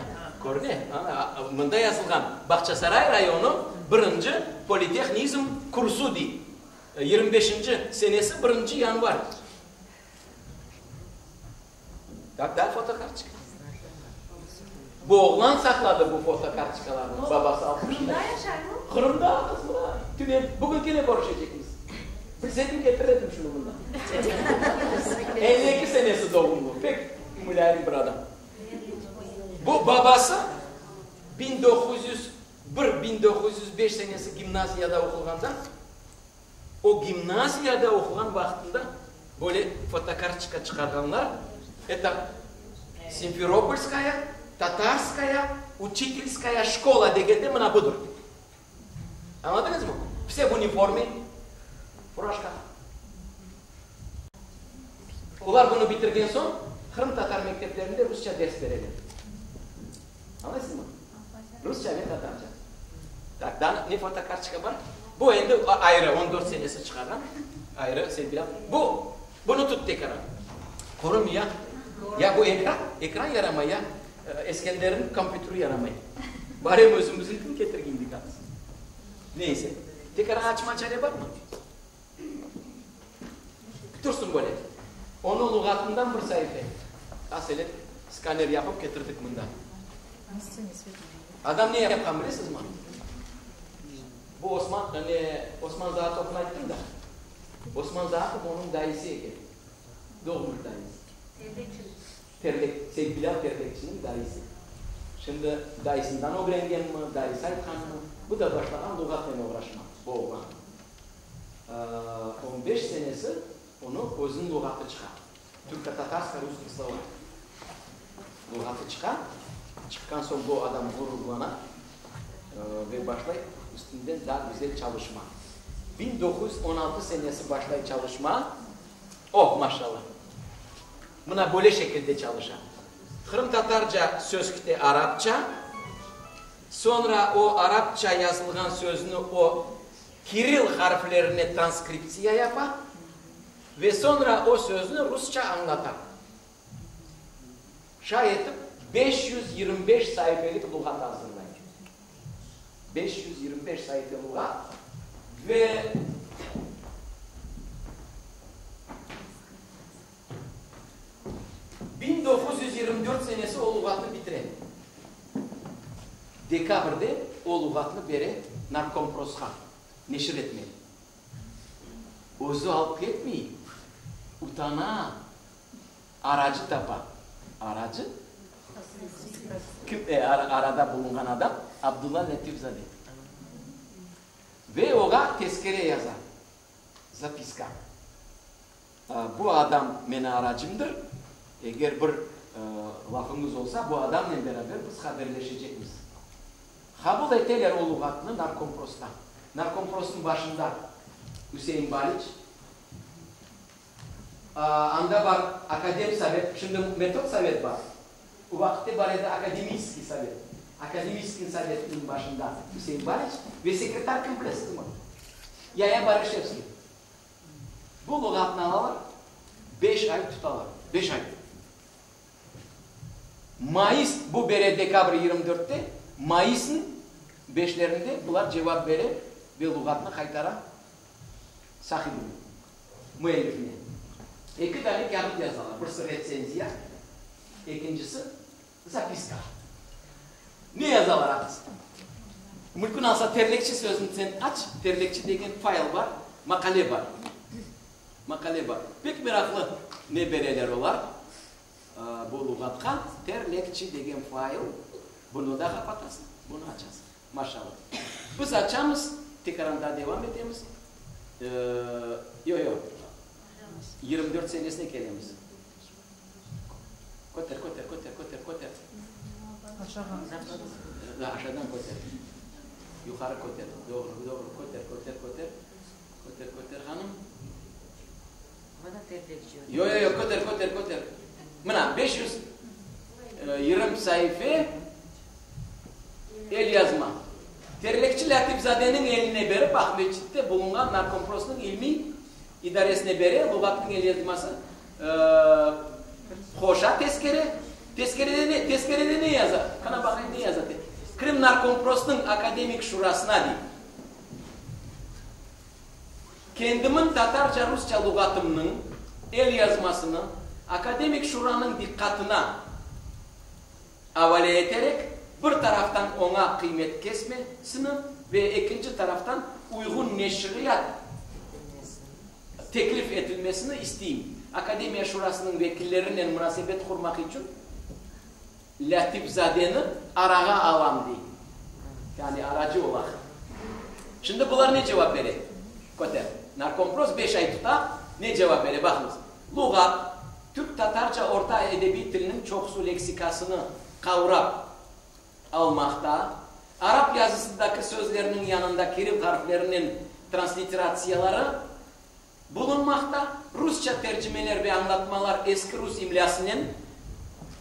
Körüne, ana, mında yazılğan, Bağçasaray rayonı birinci politehnizm kursu dey. 25-nci senesi birinci yanvar. Tak, daa fotokartoçka. Bu oğlan saqladı bu fotokartoçkalarnı, babası almış. Qırımda yaşaymı? Qırımda, qız, mına, tüne, bugün kene körüşecekmiz. Bilseydim ketirir edim şunı mında. 52 senesi doğumlu, pek mulâyim bir adam. Bu babası 1901, 1905 senesi gimnaziyada oquğanda, O gimnaziyada oquğan vaqtında böyle fotokartoçka çıqarğanlar, eto, Simferopolskaya tatarskaya uçitelskaya şkola degende mına budır. Añladıñızmı? Vse v uniforme, furaşka. Olar bunı bitirgen soñ, qırımtatar mekteplerinde rusça ders bereler. Añlaysızmı? Rusça ve tatarca. Tak, daa ne fotokartoçka bar? Bu endi ayrı, on dört senesi çıqarğan, ayrı, sen bilâ. Bu, bunı tut tekrar. Körünmey ya. Ya bu ekran, ekran yaramay ya, Eskenderniñ kompyuteri yaramay. Barem özümizniñkini ketirgiydik az. Neyse, tekrar açma çare barmı? Tursun böyle. Onıñ luğatından bir saife. Aselet skaner yapıp ketirdik mında. Adam ne yapqan bilesizmi? Bu Osman, ne, Osman Zaatovnı ayttım da. Osman Zaatov onıñ dayısı eken. Doğmuş dayısı. Terlek, Seytbilâl Terlekçiniñ dayısı. Şimdi dayısından ögrengenmi, dayısı aytqanmı, bu da başlağan luğatnen oğraşmaq, bu oğlan. On beş senesi onı özüniñ luğatı çıqa. Türko-tatarsko-russkiy slovar luğatı çıqa. Çıqqan soñ bu adam ğururlana ve başlay üstünden daa güzel çalışma. 1916 senesi başlay çalışma. Oh, maşallah! Mına böyle şekilde çalışa. Qırımtatarca sözkte arapça, soñra o arapça yazılğan sözni o kiril harflerine transkriptsiya yapa. Ve soñra o sözni rusça añlata. Şay etip, 525 saifelik luğat azırlay. 525 saife luğat ve 1924 senesi o luğatnı bitire. Dekabrde o luğatnı bere Narkomprosqa neşir etmege. Özü alıp ketmey, utana, aracı tapa. Aracı? Kim, e, arada bulunğan adam? Abdulla Lâtif-zade. Ve oğa tezkere yaza, zapiska. Bu adam meni aracımdır, eger bir lafıñız olsa, bu adamnen beraber biz haberleşecekmiz. Qabul eteler o luğatnı Narkomprosta. Narkomprosnıñ başında Üsein Baliç. Anda bar Akademsovet, şimdi Metodsovet bar, o vaqıtte bar edi Akademiçeskiy sovet. Akademiçeskiy sovetniñ başında Üsein Baliç ve sekretar kim bilesizmi? Yaya Barışevskiy. Bu luğatnı alalar, beş ay tutalar. Beş ay. Mayıs, bu bere dekabr 24-te, mayısnıñ beşlerinde bular cevap bere ve luğatnı qaytara sahibine, müellifine. Eki dane kâğıt yazalar, birisi retsenziya, ekincisi zapiska. Ne yazalar aqız? Mülkün alsa terlekçi sözüni sen aç, terlekçi degen fayl bar, maqale bar. Maqale bar. Pek meraqlı ne bereler olar bu luğatqa, terlekçi degen fayl, bunı da qapatasıñ, bunı açasıñ. Maşallah. Biz açamız, tekaran daa devam etemiz. Yoq, yoq, 24 senesine kelemiz. Köter, köter, köter, köter, köter. Aşağıdan. Aşağıdan köter. Yuqarı köter. Doğru, doğru, köter, köter, köter. Köter, köter, hanım. Mına terlekçi. Yoq, yoq, yoq, köter, köter, köter. Mına, 520 saife elyazma. Terlekçi Lâtif-zadeniñ eline berip, Aqmescitte bulunğan Narkomprosnıñ ilmiy idaresine bere, luğatnıñ elyazması qoşa tezkere. Tezkerede ne, tezkerede ne yaza? Qana baqayım, ne yaza? Krımnarkomprosnıñ akademik şurasına dey. Kendimin tatarca-rusça luğatımnıñ elyazmasını Akademik Şuranıñ diqqatına avale eterek, bir taraftan oña qıymet kesmesini ve ekinci taraftan uyğun neşriyat teklif etilmesini isteyim. Akademiya Şurasınıñ vekillerinen munasebet qurmaq içün Lâtif-zadeni arağa alam, dey. Yani aracı olaq. Şimdi bular ne cevap bere? Köter. Narkompros beş ay tuta, ne cevap bere? Baqıñız. Luğat, türk-tatarca orta edebiy tilniñ çoqusu leksikasını qavrap almaqta, arap yazısındaki sözlerniñ yanında kiril harflerinen transliteratsiyaları bulunmaqta, rusça tercimeler ve añlatmalar eski rus imlâsınen,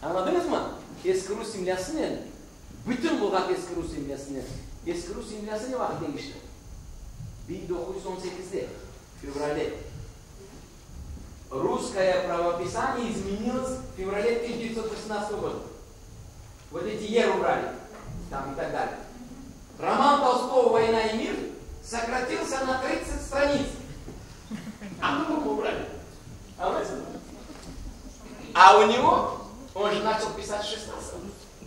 añladıñızmı? Eski rus imlâsınen, bütün luğat eski rus imlâsınen. Eski rus imlâsı ne vaqıt deñişti? 1918-de, fevralde. Russkoye pravopisaniye izmenilось в феврале 1918 года. Вот эти ер убрали, там и так далее. Роман Толстого «Война и мир» сократился на 30 страниц. Одну букву убрали. А у него, он же начал писать в 16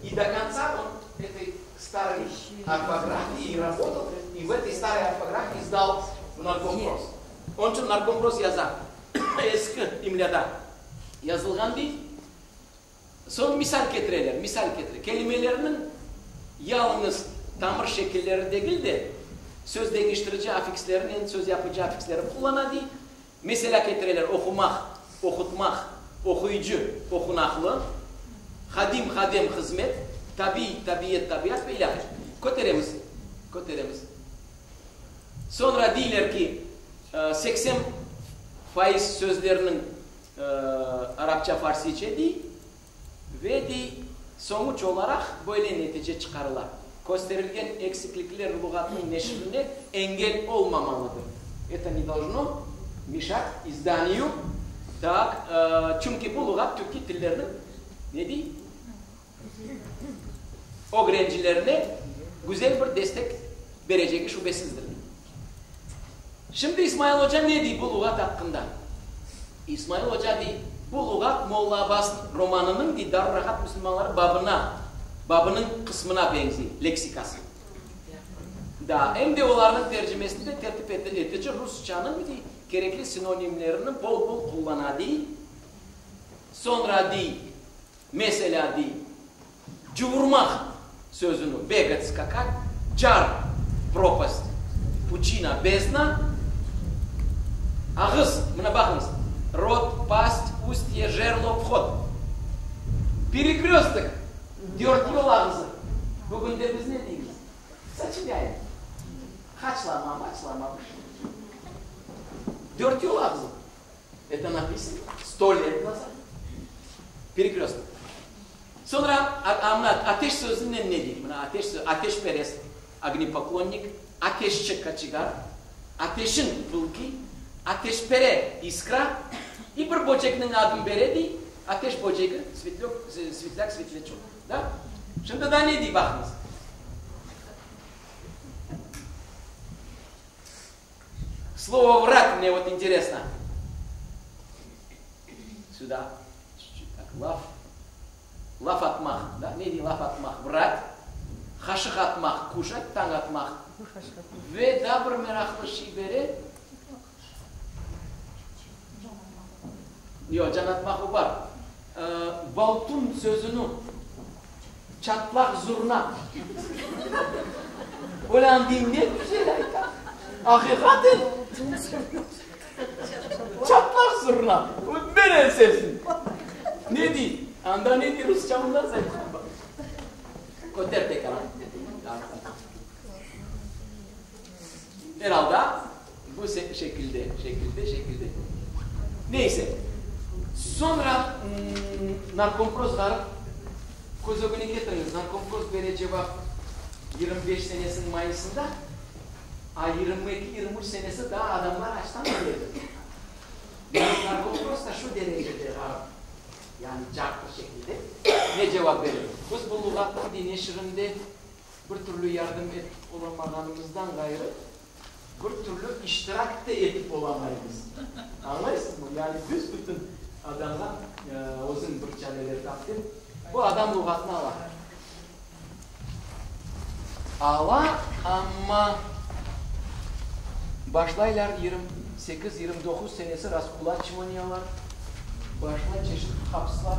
И до конца он этой старой орфографии работал, и в этой старой орфографии сдал в наркомпрос. Onıñ içün Narkompros yaza, eski imlâda yazılğan dey. Soñ misal ketireler, misal ketire. Kelimelerniñ yalıñız tamır şekilleri degil de, söz deñiştirici afikslerinen söz yapıcı afiksleri qullana dey. Meselâ ketireler, oqumaq, oqutmaq, oquyıcı, oqunaqlı, hadim, hadem, hızmet, tabiy, tabiyet, tabiat ve ilâhre. Köteremiz, köteremiz. Soñra deyler ki, 80% sözlerniñ arapça-farsice dey ve dey, soñuç olaraq böyle netice çıqarıla, kösterilgen eksiklikler luğatnıñ neşrine engel olmamalıdır, eto ne dolžno. Mişat izdaniyu, tak, çünki bu luğat türkiy tillerniñ, ne dey, ögrencilerine güzel bir destek berecegi şübesizdir. Şimdi İsmail oca ne dey bu luğat aqqında? İsmail oca dey, bu luğat Molla Abbas romanınıñ dey Darurahat müsülmanları babına, babınıñ qısmına beñzey, leksikası. Da, em de olarnıñ tercimesinde tertip etici rusçanıñ dey kerekli sinonimlerini bol-bol qullana dey. Soñra dey, meselâ dey, cuvurmaq sözüni, begat, skakat, car, propast, puçina, bezna, ağız, mına baqıñız, rot, past, ustye, jerlo, vhod. Perekröstok, dörtyol ağızı. Bugün de biz ne deymiz? Saçılyayım. Haçlama, maçlama bir şey. Dörtyol ağızı. Это napisano sto let nazad. Perekröstok. Soñra, mına, ateş sözünen ne dey? Mına, ateş sözü, ateşperest, ognepoklonnik, ateşçi, koçegar, ateşin, pılkiy, ateşpere, iskra, i bir böcekniñ adını bere dey, ateş böcegi, svetlök, svetlâk, svetleçok. Da? Şimdi daa ne dey, baqıñız. Slovo vrat mne vot interesno. Süda, çüt-çüt tak, laf, laf atmaq, da, ne dey laf atmaq, vrat, qaşıq atmaq, kuşat, tañ atmaq. Ve daa bir meraqlı şey bere. Yoq, can atmaq o bar. Boltun sözüni çatlaq zurna. Olân deyim, ne güzel ayta. Aqiqaten, çatlaq zurna. Menen sezdim. Ne dey? Anda ne dey rusça ondan sayt. Köter tekrar. Er alda bu şekilde, şekilde, şekilde. Neyse, soñra Narkompros ğarip, köz ögüne ketiriñiz, Narkompros bere cevap 25 senesiniñ mayısında, a 22, 23 senesi daa adamlar açtan öle edi. Yani Narkompros da şu derecede ğarip, yani cartı şekilde ne cevap bere? Biz bu luğatnıñ neşirinde Bir türlü yardım etip olamağanımızdan ğayrı, bir türlü iştirak da etip olamaymız. Añlaysızmı? Yani büs-bütün adamğa özüñ bir çareler tap dep, bu adam luğatnı ala. Ala, amma başlaylar 28, 29 senesi raskulaçivaniyalar, başlay çeşit hapslar.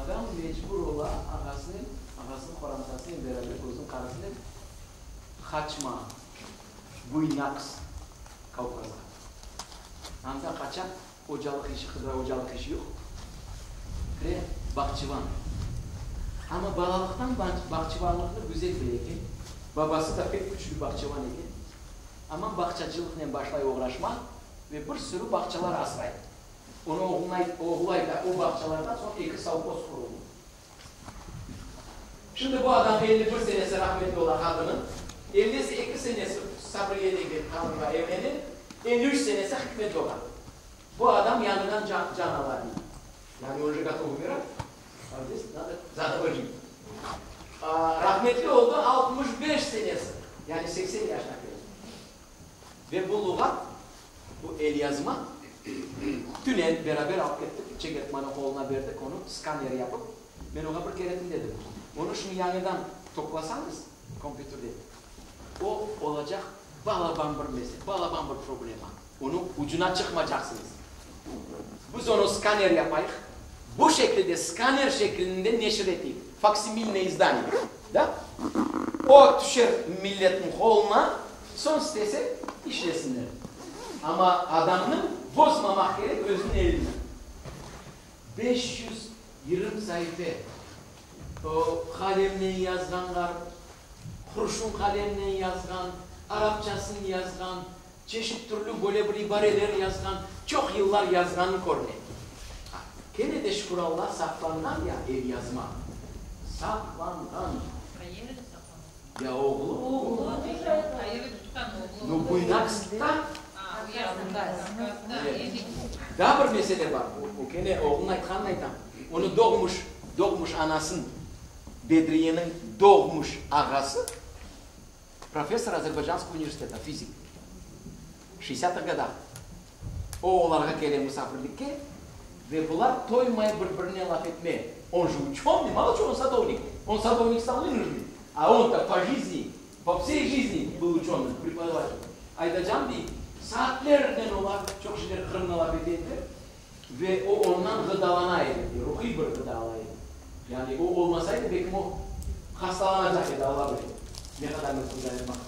Adam mecbur ola ağasınen Ağasınıñ qorantasınen beraber özüniñ qarısınen qaçma Buynaksk, Kavkazğa. Anda qaça, ocalıq işi qıdıra, ocalıq işi yoq. Kire bağçıvan. Amma balalıqtan bağçıvanlıqnı güzel bile eken. Babası da pek küçlü bağçıvan eken. Amma bağçacılıqnen başlay oğraşmaq ve bir sürü bağçalar asray. Onıñ oğluna, oğlu ayta, o bağçalardan soñ eki sovhoz quruldı. Şimdi bu adam 51 senesi rahmetli ola qadını, 52 senesi Sabriye degen qadınğa evlene, 53 senesi Hikmet doğa. Bu adam yañıdan can, can ala dey. Yani уже готов умирать, а здесь надо заново жить. Rahmetli oldı 65 senesi, yani 80 yaşına keldi. Ve bu luğat, bu elyazma tünen beraber alıp kettik, Çegertmanıñ qoluna berdik, onı skaner yapıp, men oña bir keretim dedim, onı şimdi yañıdan toplasañız kompyuterde, o olacaq balaban bir mesele, balaban bir problema, onıñ ucuna çıqmacaqsıñız. Biz onı skaner yapayıq, bu şekilde, skaner şeklinde neşir eteyik, faksimilnoye izdaniye, da? O tüşer milletniñ qoluna, soñ istese işlesinler. Amma adamnıñ bozmamaq kerek özüniñ elini. 520 saife o qalemnen yazğanlar, qurşun qalemnen yazğan, arapçasını yazğan, çeşit türlü böyle bir ibareler yazğan, çoq yıllar yazğanı körüne. Kene de şükür Alla saqlanğan ya elyazma. Saqlanğan. Ya oğlu? Oğlu. Qayerde tutqan oğlu? Nu, Buynakskta. Daa bir mesele bar. O kene oğlunıñ aytqanını aytam. Onı doğmuş, doğmuş anasıñ, Bedriyeniñ doğmuş ağası, professor Azerbaycanskogo universiteta, fizik, şeşdesâtıq godâh. O olarğa kele musafirlikke ve bular toymay bir-birine laf etme. On же ученый, мало чего, он садовник. Он садовник стал вынужден, а он-то по жизни, по всей жизни был ученым, преподавателем. Aytacam dey, saatlernen olar çoq şeyler Qırımda laf ete ediler ve o ondan ğıdalana edi, ruhiy bir ğıda ala edi. Yani o olmasaydı, belkim o hastalanacaq edi, Alla bile, ne qadar mümkün dayanmaq.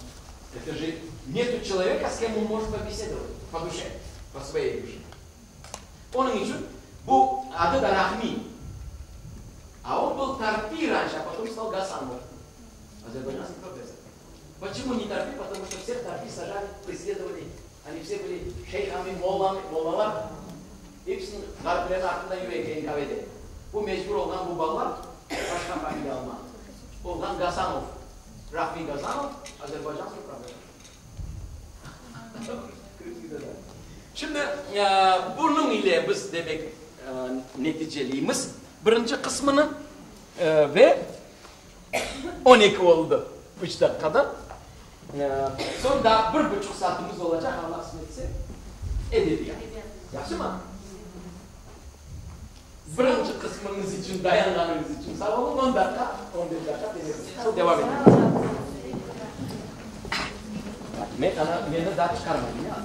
Это же нету человека, с кем он может побеседовать по душе, по своей душе. Onıñ içün bu adı da Rahmi. А он был Тарпи раньше, а потом стал Гасанов. Азербайджанский профессор. Почему не Тарпи? Потому что всех Тарпи сажали, преследовали. Они все были şeyhami, mollami, mollalar. Episiniñ ğariplerniñ artından yüre eken NKVD. Bu mecbur olğan bu balalar başqa familiya almaq. Olğan Gasanov. Rahmi Gasanov, azerbaycanskiy professor. Şimdi bunıñ ile biz, demek, neticeleymiz birinci qısmını ve 12 oldı üç daqqada. Soñ daa bir buçuq saatimiz olacaq, Alla qısmet etse, edebiyat. Yahşımı? Birinci qısmıñız içün dayanğanıñız içün sağ oluñ. On daqqa, on beş daqqa teneffüs. Soñ devam etemiz. Men, ana, meni daa çıqarmadıñ, ya?